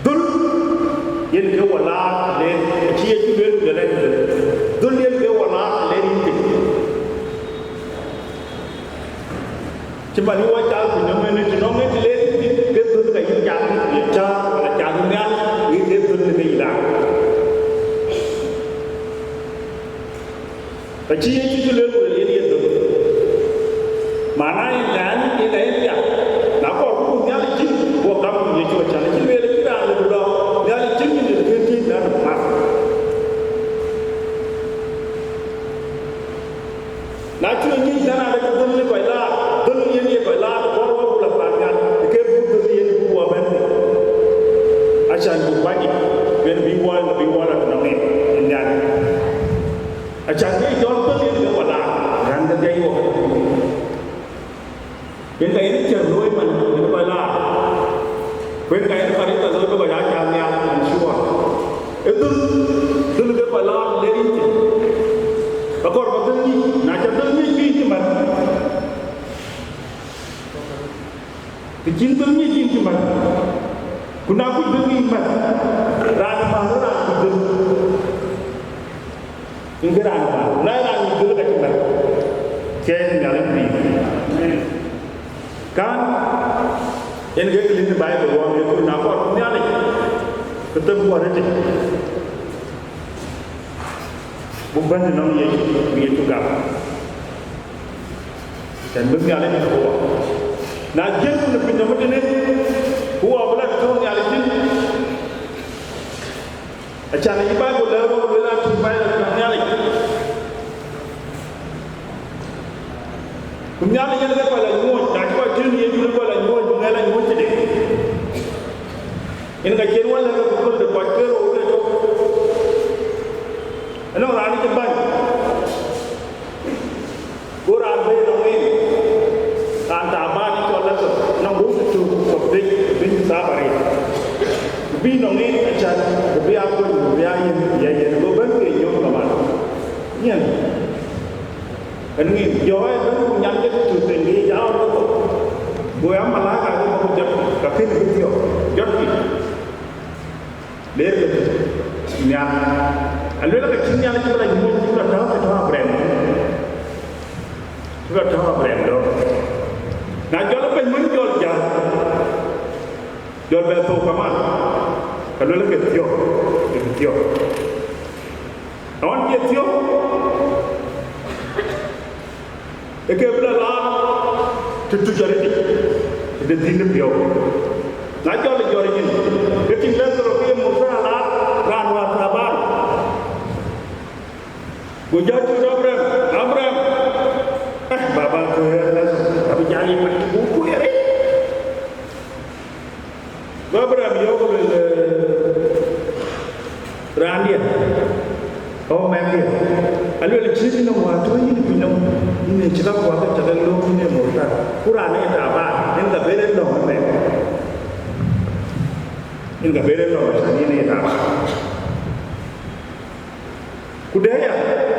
Dhöl yen ke wala le, acï Yecu lueel ku jɔl ë dhöl. Dhöl yen ke wala le rin thïn. Cï man wɔ cath ku nöm ënë, të nɔŋ ë të le rin thïn, ke dhöl ka yïn cath, ye cath, wala cath nhial, ye ke dhöl ke yïn raan. Acï Yecu cï lueel ku lueel yen ye dhöl. Mana yen ŋɛn, yen ŋa yen piath. Na kɔɔrku Nhialic cïn, guɔ gam ku Yecu acän. Acï lueel acïn raan lëu bï lɔ Nhialic cïn, yen lëu kën tïc na röt mat. Na cï ŋic na raan de ke dhöl në kɔc laar, dhöl yen ye kɔc laar, kɔɔr wɔ buk la paannhial, ke buk dhöl yen buk wɔ bɛ̈n. Acän buk kuany yic, yen bï wɔ, bï wɔ la tënɔŋ yen, yen Nhialic. Acän ke jɔl thöl yen ke wala, raan ke dhiɛc wɔ. Yen ka yen cär looi man, yen kɔc laar. Ku yen ka yen kanitha looi bï kɔc aa cath nhial, I'm sure. Ë dhöl, dhöl ke kɔc laar le rin thïn. Ka kɔɔr ba dhöl ŋic, na ca dhöl ŋic bï cï mat. Të cïn dhöl ŋic yïn cï mat. Ku na kuc dhöl ŋic mat, raan ë määr raan kuc dhöl. Yen ke raan ë määr, na ye raan ŋic dhöl ka cï mat, ke yen Nhialic pïïr. Kan, yen ke kë lëk në Baibul wɔn, ye ku na kɔɔr Nhialic, ke them guɔ rëtic. Buk bɛ̈n ënɔŋ Yecu, bï Yecu gam. Cän bï Nhialic bï wɔ. Na jiël ku në piny nɔm tënë, ku wɔ bï la tɔ̈ Nhialic thïn. Acän acï Baibul lɛ̈k wɔ, ku lueel an, tïŋ Baibul tɔ̈ Nhialic. Ku Nhialic yen ke kɔc la nyuɔɔc, na cï kɔc tïŋ Yecu ke kɔc la nyuɔɔc, bï ŋɛk la nyuɔɔc tëde. Yen ka cïn wɔ lɛ̈k ë kööl de kɔc ke rou ke tök. Ënɔŋ raan cï bäny. Go raan bɛ̈i nɔŋ en, raan taban ë cɔl Lazaro, nɔŋ röt ë tök kɔ̈k dec piny thabarin. Ku bï nɔŋ en acän, ku bï aa kuany, ku bï aa yen, bï aa yen, go bɛ̈n ke nyom kaman. Nyin, ënë ŋic, jɔ ë bɛ̈n ku nyan ke tök thïn, bï jam ë thok. Go ya malaika ke bɔ̈ ku jɔt, ka kën bï thiɔ̈k, jɔtkï. Ler ke nhial. Aluel ka cïn Nhialic cï la nyuɔɔth, cï la tääu, cï tääu Abraɣam. Cï la tääu Abraɣam dɔ̈ɔ̈r. Na jɔl piny mën jɔl jäl, jɔl bɛ thou kaman, ka luel ke thiɔ̈k, ke thiɔ̈k. Na ɣɔn cï thiɔ̈k, Ë ke bï la laar të tuc arëtic, tëde dhil ë piɔ̈u. Na jɔl ë jɔt nyin, ke tïŋ Lazaro ke ye murthar laar raan wäär taban. Go jɔ tuc Abraɣam, Abraɣam, eh, baba, tuɔ̈c ë Lazaro, abï jal yic mat, ku kuc arëët. Go Abraɣam yɔ̈ɔ̈k, lueel, eh, raandiɛ̈, ɣɔn mɛnhdiɛ̈, alueel, cït yïn nɔm wäär tɔ̈ yïn piny nɔm, yïn ë cï ka kuak ke cä ke lööm yïn ë murthar, ku raan ë taban, yen ka ben ë lɔ̈ŋ ëmɛn. Yen ka ben ë lɔ̈ŋ, acän yïn ë taban. Ku dɛ̈ ya,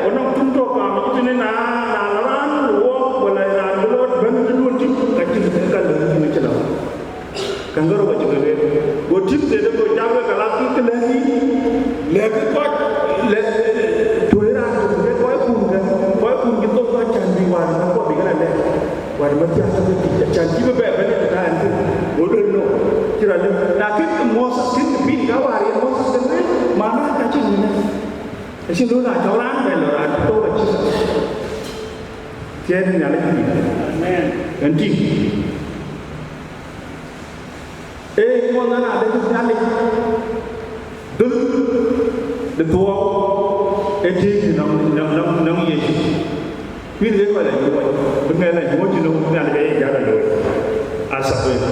ku nɔŋ thum tɔ̈ kaam cït tënë, na, na la raan wɔ, wala raan bï lɔ bɛ̈n tëduön tïŋ, ka cïn ka lëu yïn cï la. Käŋ kärou acï ke lueel. Go tïŋ thede, go jam, ke ka la kï kë lɛ̈k yïn, lɛ̈kkï kɔc, lɛ̈k, tuɔ̈c raan tök, ke kɔc kun kë, kɔc kun cï thok, acän bï wäär ëmɛn kuɔ bï ke la lɛ̈k. Wäär ëmɛn thiaak tök ë tïc, acän cï bï bɛ bɛ̈n ë tëthaar ɛn thïn. Go lueel, no, cï rɔt lëu. Na kën kë Moses, kën kë pïïr ka wäär yen Moses ke lueel, mana ka cïn ŋic. Acïn röt raan cɔk raan bɛ lɔ raan cï thou acï. Tiɛɛt Nhialic pïïr. Amen. Ɣɛn tïŋ. Ee ŋuɔ̈th ɣɛn adek Nhialic dhöl de thuɔɔu ë tëëk nɔŋ, nɔŋ, nɔŋ, nɔŋ Yecu. Kuïn ke kɔc la nyuɔɔc, bï ŋɛk la nyuɔɔc cï nɔŋ Nhialic ke ye jäl la looi. Asabel,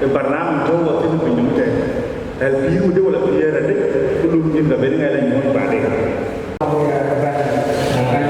ë barnamij tɔ̈u wɔ thïn piny nɔm tɛ̈n. Ɣɛl pïïr wudë wala pïïr adek, ku luk nyin ka ben ŋɛk la nyuɔɔc baden. Amen.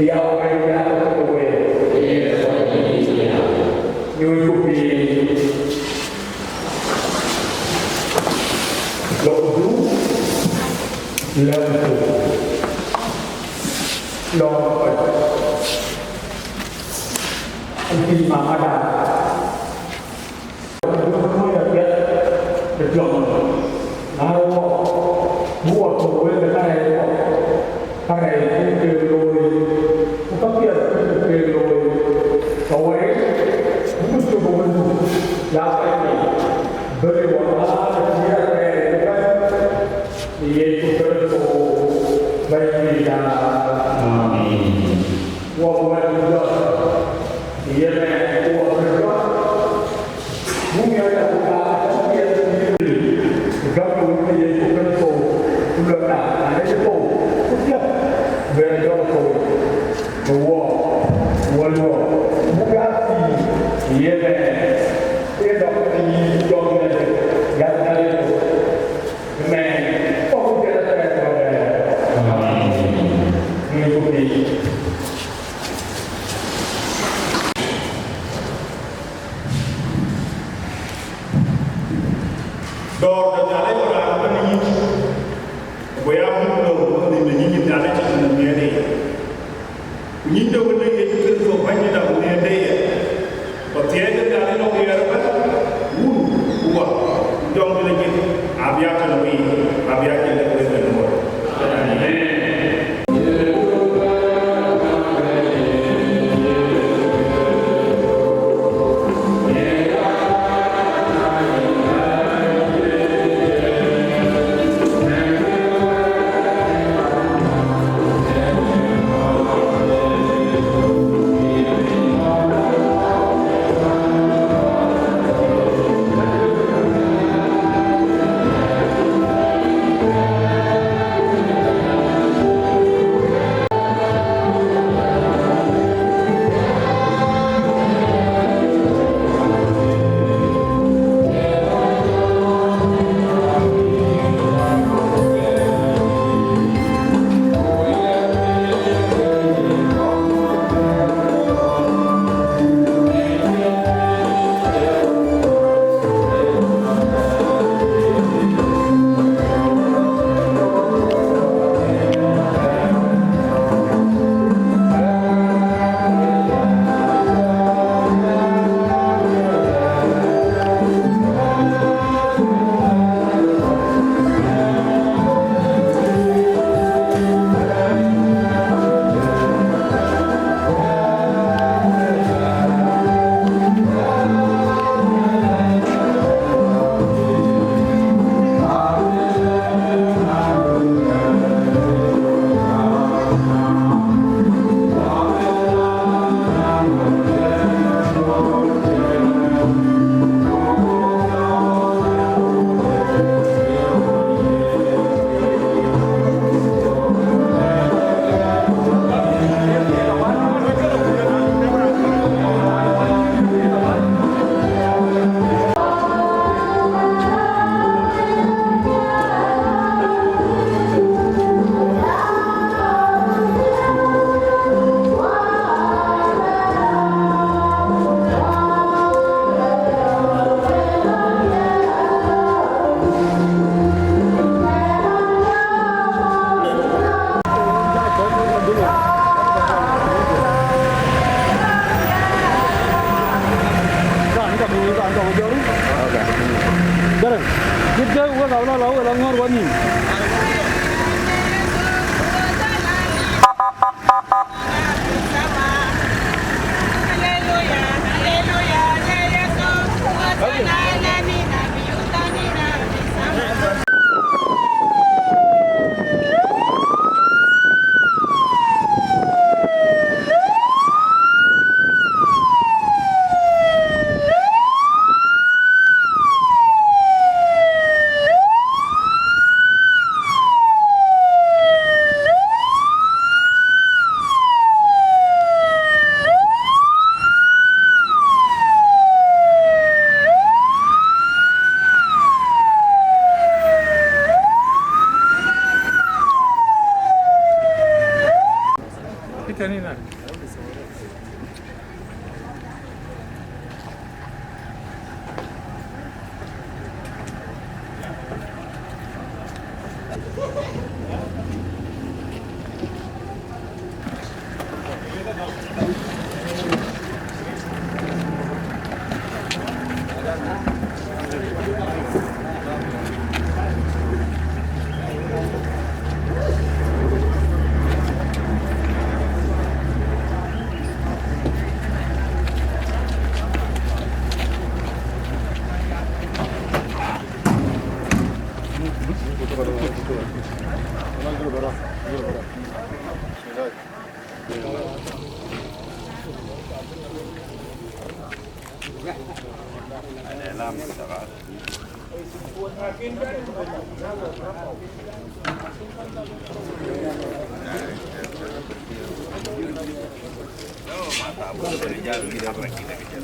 Yau bai ya ko we. Nyuc ku piny. Lok du. Lɛm ku. Lɔŋ kɔc. Ku piny mamada. Wun wun apiɛth ë piɔ̈u, na wɔ, bï wɔ thou wek ë kärɛc kɔ̈k, kärɛc bï kek looi, ku käpiɛth bï kek looi, ka wɛ̈i bï cök ë wëndu, ya Bɛ̈nydït, bɛ̈n wɔ na ë cï arɛɛc ëbɛ̈n, në Yecu Kërtho Bɛ̈nydït. Amen. Wɔ wɛ̈t jɔt, yen ë wɔ kë jɔt. Buk ya ya ku ka ka ya ni gam ni wani ye ku kan ko ku la na na ne ko ku ya be ya ko ko wo wo lo. Buk ya ti ye be ye da ko ni jo ni ya na ye ko. Amen. Ko ku ya da ko. Amen. Ni ku ni. Dɔ̈ɔ̈r de Nhialic ë raan ëbɛ̈n ë nyic, ku ya muk lɔ̈ŋ ë nhïïm ë nyic Nhialic cï nɔm nhiëërde. Ku nyic de Wënde Yecu Kërtho Bɛ̈nydït ku nhiëërde ye. Ku thiëëc de Nhialic nɔŋ ɣer ëbɛ̈n, Wun, ku Wä, ku Jɔŋdït Lajik, abï ya tënë wei, abï ya jël wek ë luɔi. Amen. Ala la wala ŋɔr wani.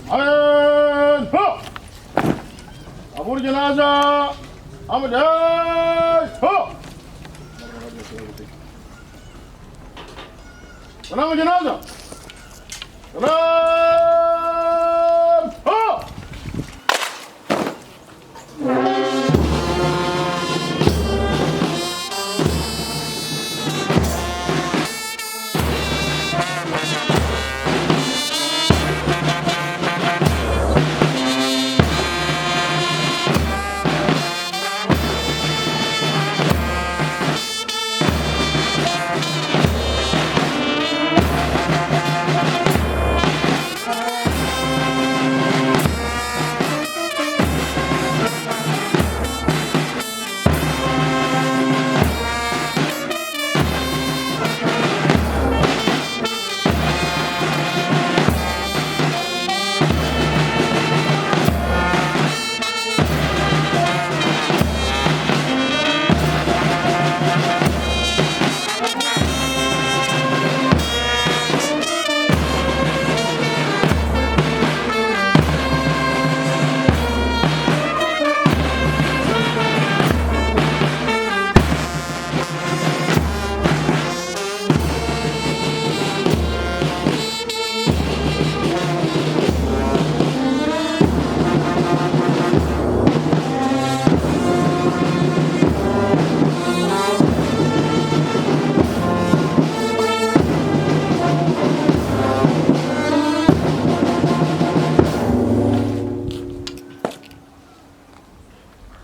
Amen. Ho! Abur janaza. Amen. Ho! Salam janaza. Salam. Ho!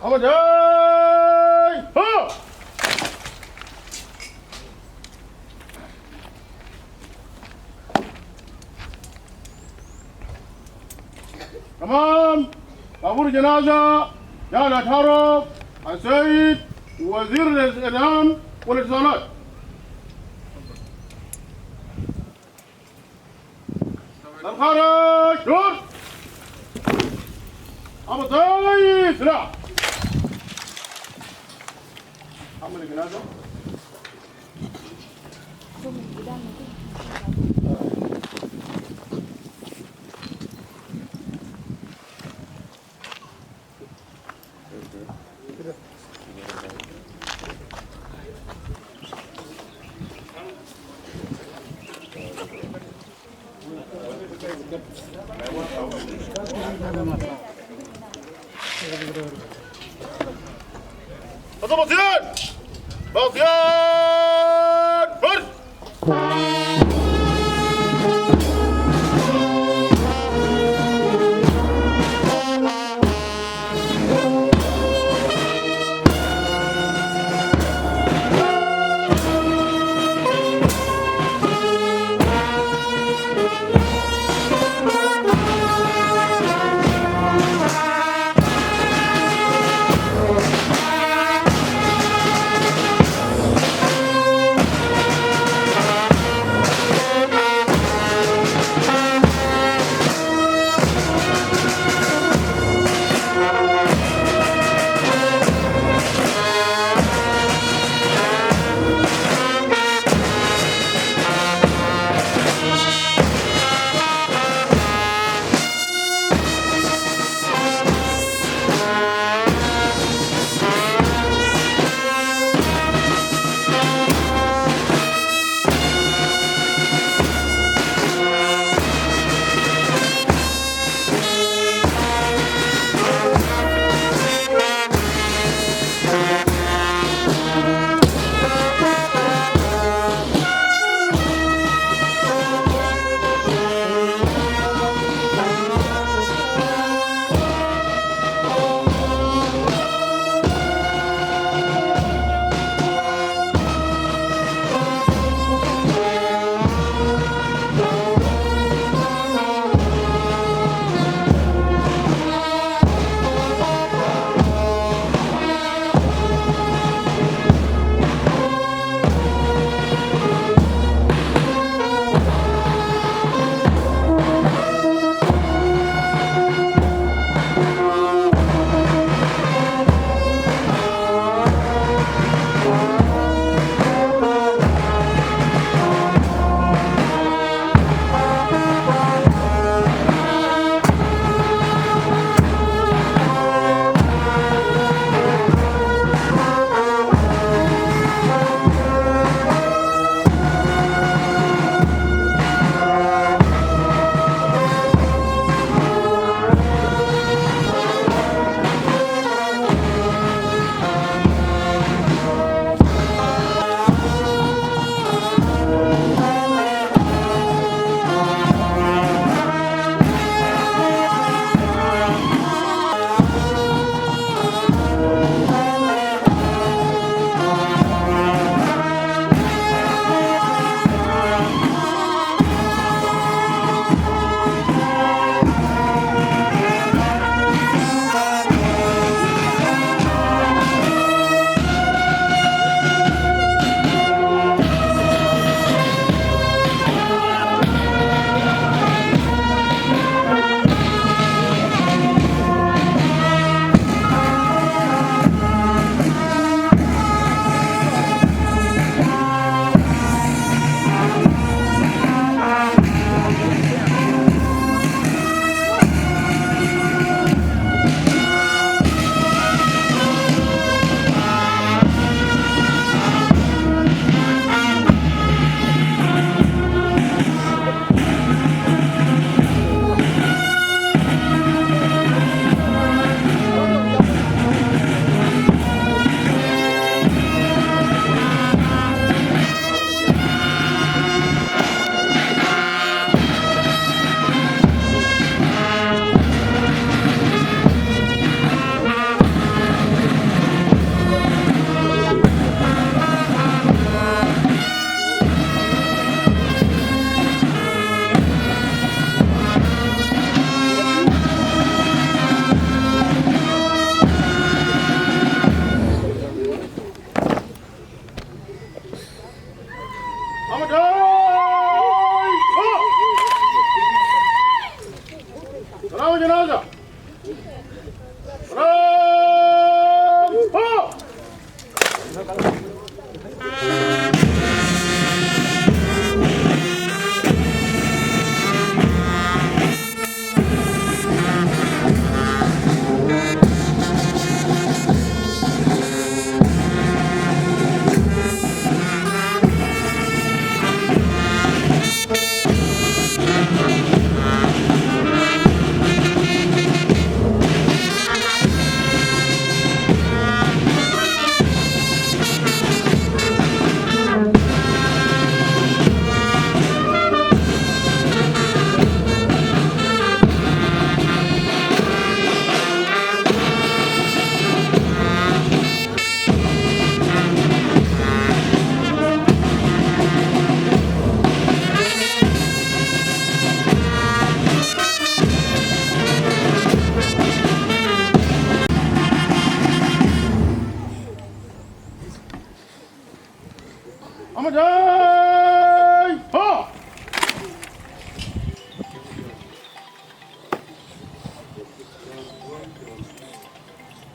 Amen. Hey! Ho! تمام. طابور جنازة جاء الأتعرف السيد وزير الإعلام والاتصالات. الخارج دور. أبو طيب سلاح. حمل الجنازة. Hadi basyan! Basyan! Marş!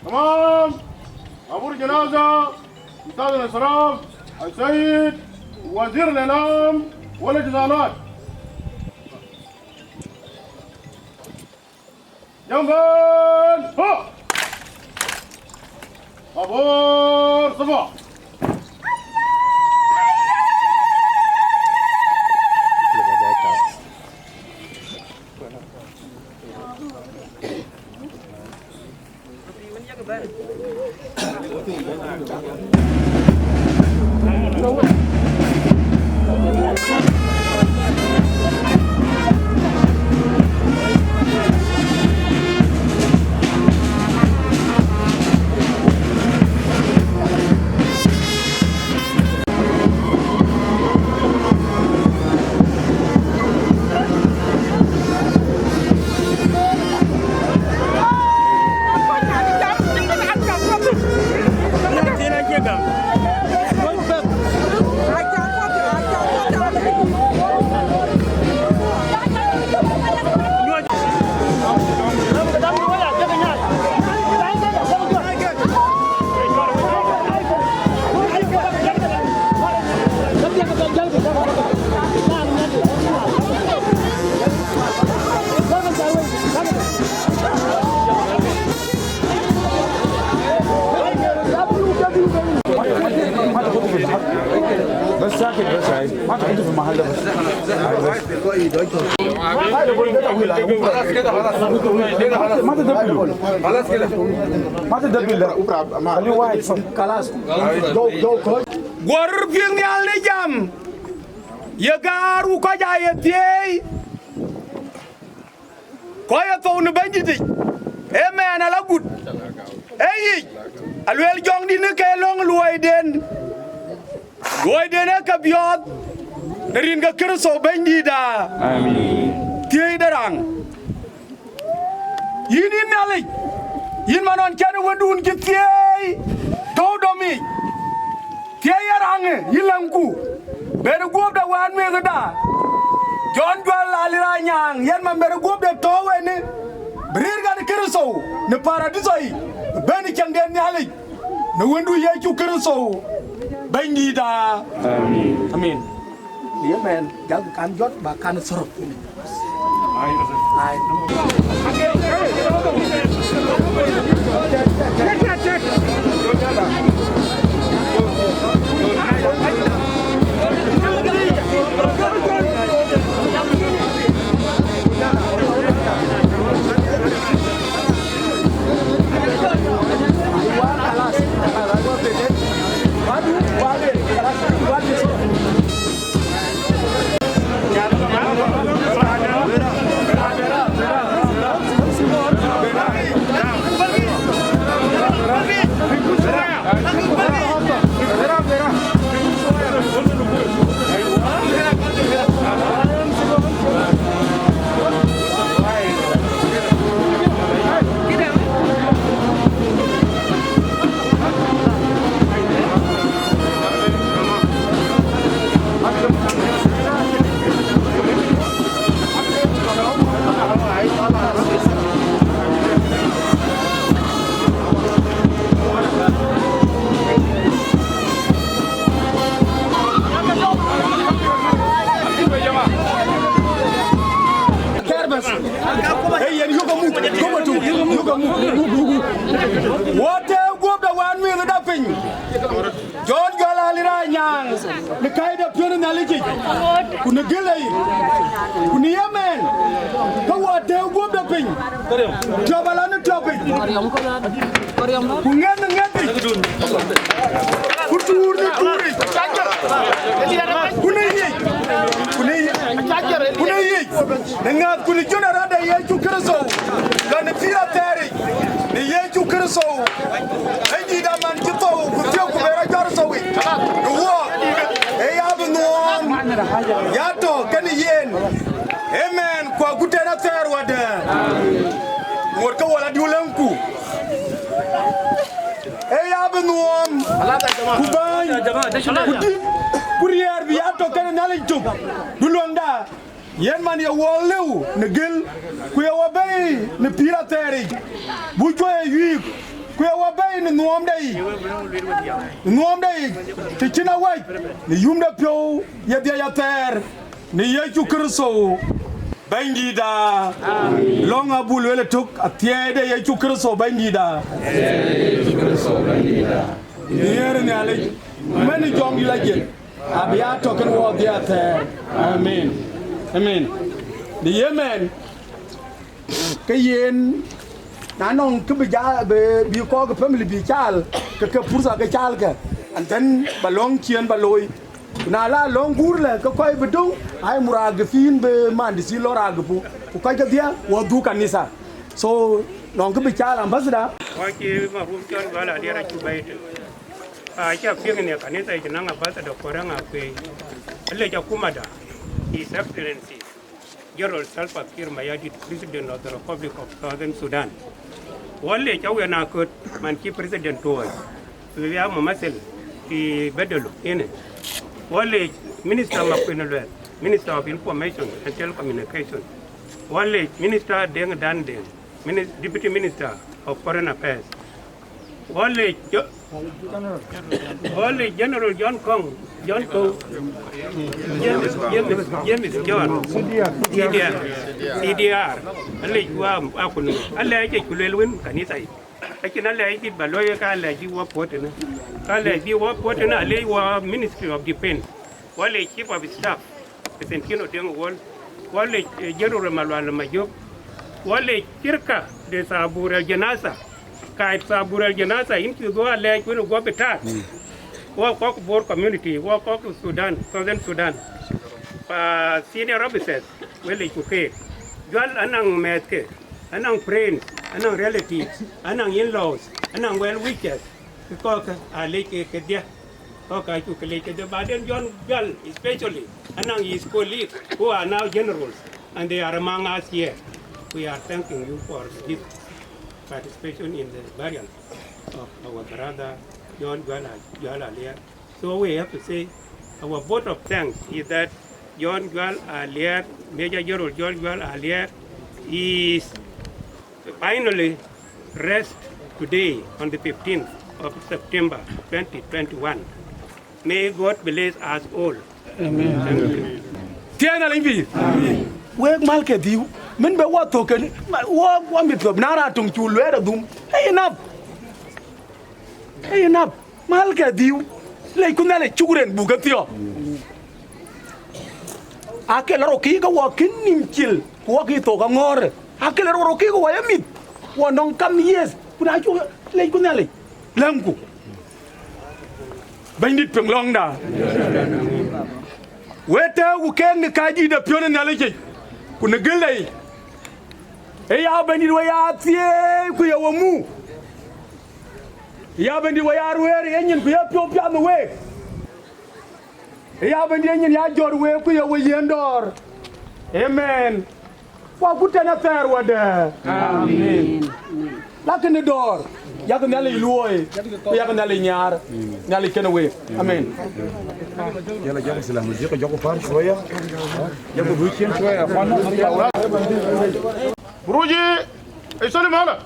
تمام. عبور جنازة أستاذ الأشراف السيد وزير الإعلام والاتصالات. جنبان، ها. عبور صفا. بس ساكت، بس هاي. ما تقعدوا في المحل ده بس. هاي بس. هاي بقول ده طويل، هاي. خلاص كده، خلاص. ما تدبلوا. خلاص كده. ما تدبل ده. خليه واحد صف. خلاص. جو، جو كويس. Guɔ̈r piŋ nhial në jam, ye gaar ku kɔc aa ye thieei, kɔc ë thou në Bɛ̈nydïtic, ee mɛɛn ala gut. Ee yic, alueel Jɔŋdït në ke löŋ luɔiden, luɔiden ee ke biɔɔth në rin ke Kërtho Bɛ̈nydïïtda. Amen. Thieei de raŋ. Yïn, yïn Nhialic, yïn man ɣɔn cɛn ë wëndun cï thieei tɔ̈u dɔm yiic, thieei ye raŋë, yïn läŋku, ben guöpde wään mïthëda, Jɔn Jual Alira Nyaaŋ, yen man ben guöpde tɔ̈u ënë, bï rëër ɣɛn Kërtho në Paraditho yic, ben ë ciɛɛŋden Nhialic, në wëndu Yecu Kërtho, Bɛ̈nydïïtda. Amen. Amen. Ye mɛn, jal kan jɔt ba kan thorok. Ai. Kɛɛr bas. Ee yen yök amuk, gɔm atu, yök amuk, muk, muk, muk. Wɔ tëë guöpda wään mïthëda piny. Jɔn Jual Alira Nyaaŋ, në kɛ̈ɛ̈cda piɔ̈n ë Nhialic yic, ku në gël yic, ku në yemɛn, ke wɔ tëë guöpda piny, tiɔp ala në tiɔp yic. Ku ŋɛth në ŋɛth yic, ku tuur në tuur yic, ku në yic, ku në yic, ku në yic, në ŋääth ku në jön arëët de Yecu Kërtho, lɔ në pïïr athɛɛr yic, në Yecu Kërtho, Bɛ̈nydït aman cï thou ku thiëëk ku bɛ rɔt jɔt thou yic, në wuɔɔk, ee ya bï nuɔɔm, ya tɔ̈ kenë yen, amen, ku agut tɛ̈n athɛɛr wadɛ̈, ŋot ke wal adiu lëŋku. Ee ya bï nuɔɔm, ku bäny, ku dït, ku riɛɛr bï ya tɔ̈ kenë Nhialic tök, du luäŋda, yen man ye wɔ lëu në gël, ku ye wɔ bɛ̈i në pïïr athɛɛr yic, buk cuɔ̈i ë yuiik, Ku ye wɔ bɛ̈i në nuɔɔmde yic, në nuɔɔmde yic, të cïn awäc, në yumde piɔ̈u ye dhiëc athɛɛr, në Yecu Kërtho Bɛ̈nydïïtda. Lɔ̈ŋ abuk lueel ëtök, athiɛɛi de Yecu Kërtho Bɛ̈nydïïtda. Në yen Nhialic, mɛn jɔŋdït ajiël, abï ya tɔ̈ kën wɔ dhiëc athɛɛr. Amen. Amen. Në ye mɛn, ke yen, na nɔŋ kë bï ja, bï, bï kɔc ke family bï caal, ke ke purtha ke caal ke, and then ba lɔ̈ŋ ciëën ba looi. Ku na la lɔ̈ŋ guur lɛ, ke kɔc bï döŋ, ai muragipin bï mandït lɔ ragipu, ku kɔc kedhie wɔ dhuk kanitha. So, nɔŋ kë bï caal, ambassador. Wɔ cï marum cɔl Gual Aliɛr acuk bɛ̈i tënë. Acä piŋ në kanitha yic, naŋ ambassador Koreŋ Akuei. Alec akumada, His Excellency General Salva Kiir Mayardit, President of the Republic of Southern Sudan. Wɔ lec awën aköt, man cï President tuɔɔc, bï ya mumathil fi bedelu ënë. Wɔ lec Minister Makuei Lueth, Minister of Information and Telecommunication. Wɔ lec Minister Deng Dan Deng, Minis-, Deputy Minister of Foreign Affairs. Wɔ lec Jo-, wɔ lec General John Kong, John Kong, James, James, James John, C D R, C D R. Alec wa akun, alec ku lueel wën kanitha yic. Lakin alec dït ba looi, ka alec bï wɔ puɔ̈t tënë. Ka alec bï wɔ puɔ̈t tënë, alec wɔ Ministry of Defense. Wɔ lec Chief of Staff, Constantino Deng Wol. Wɔ lec, eh, General Malual Majok. Wɔ lec shirka de sabur al janasa. Kaid sabur al janasa, yïn cï dhuɔ̈k alɛɛc wën guɔ bï tak. Wɔ kɔc Bor community, wɔ kɔc Sudan, Southern Sudan. Pa senior officers, wɔ lec ku keek. Jual anɔŋ mɛ̈thke, anɔŋ friends, anɔŋ relatives, anɔŋ in-laws, anɔŋ well wishers. Ke kɔc ke alec ke kedhie. Kɔc ka cuk ke lec kedhie, but then John Gal especially, anɔŋ his colleagues who are now generals, and they are among us here. We are thanking you for this participation in the burial of our brother John Gal, Gal Alier. So we have to say our vote of thanks is that John Gal Alier, Major General John Gal Alier, is finally rest today on the fifteenth of September twenty twenty-one. May God bless us all. Amen. Thank you. Thiëëc Nhialic pïïr. Wek mal ke dhiu, min be wɔ thök ke, wɔ, wɔ mit thop, na ra tuŋ cu luɛɛr adhum. Ee enough. Ee enough. Mal ke dhiu. Lec ku Nhialic cuk ren buk ke thiɔ̈k. Ake lɔ rɔt kï ke wɔ kïn nïm cil, ku wɔ kï thok aŋɔ̈ɔ̈r. Ake lɔ rɔt kï ke wɔ ye mïth, wɔ nɔŋ kam years, ku na cuk lec ku Nhialic, lɛ̈ŋku. Bɛ̈nydït piŋ lɔ̈ŋda. We tɛ̈ɛ̈u ku keek në kacdït de piɔ̈n ë Nhialic yic, ku në gëlda yic. Ee ya Bɛ̈nydït we ya thieei ku ye we muk. Ya Bɛ̈nydït we ya ruëër ye nyin ku ye piɔ̈u piath në week. Ee ya Bɛ̈nydït nyin ya jɔt week ku ye we yiën dɔ̈ɔ̈r. Amen. Wa ku tɛ̈n athɛɛr wadɛ̈. Amen. Lakïn ë dɔ̈ɔ̈r, yak Nhialic luɔi, ku yak Nhialic nhiaar, Nhialic kenë week. Amen. يلا جاكو سلام، جاكو، جاكو فار شوية. جاكو دوشين شوية يا اخوانا. بروجي، يسلم هلا.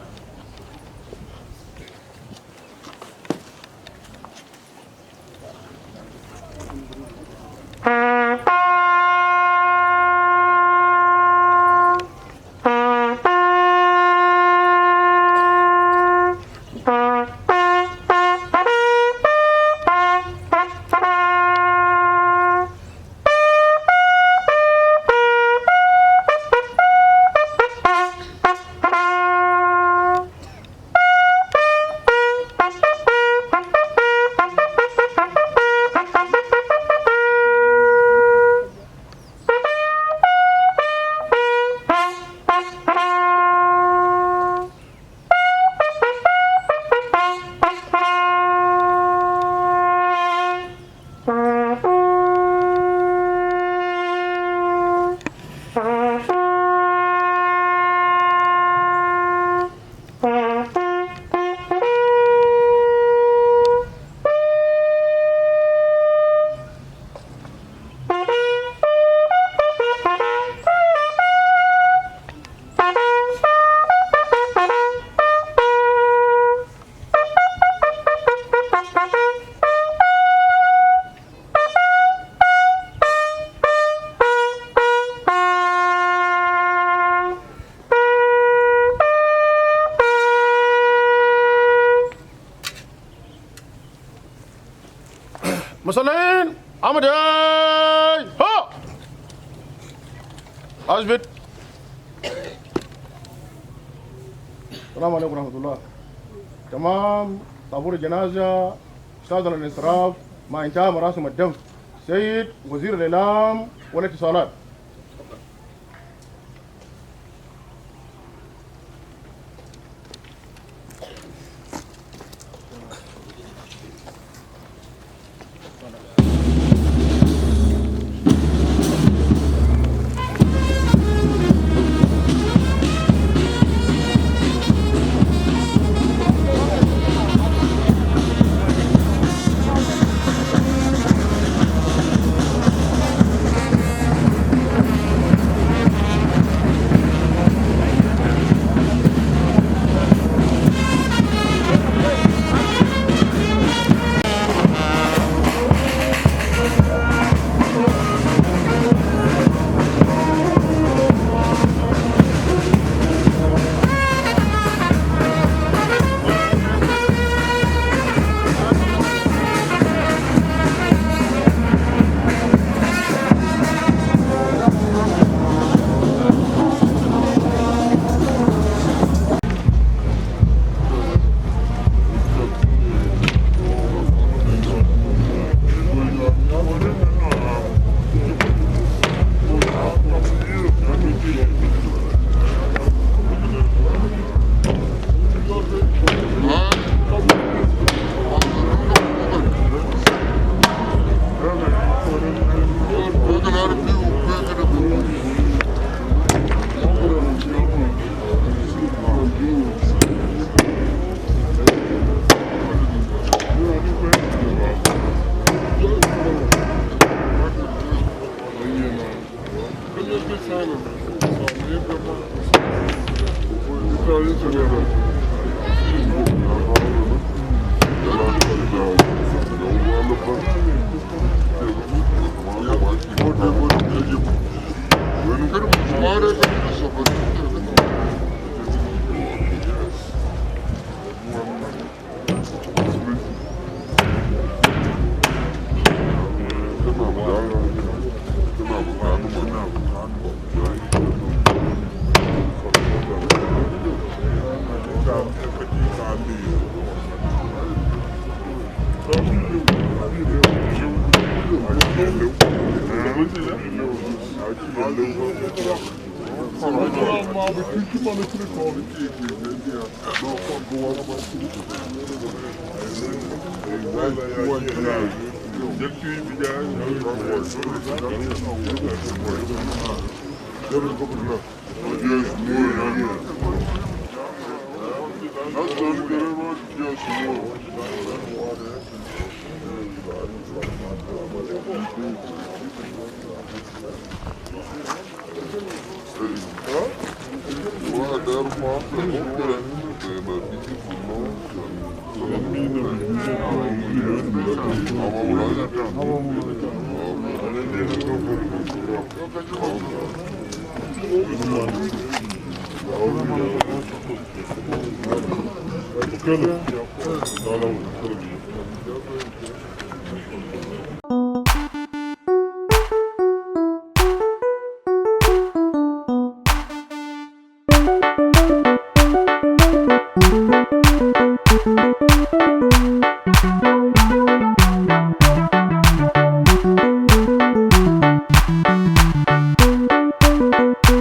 Salin, Ahmed, hey, ho! Asbit. السلام عليكم ورحمة الله. تمام، طابور الجنازة استأذن الانصراف مع انتهاء مراسم الدفن. سيد وزير الإعلام والاتصالات.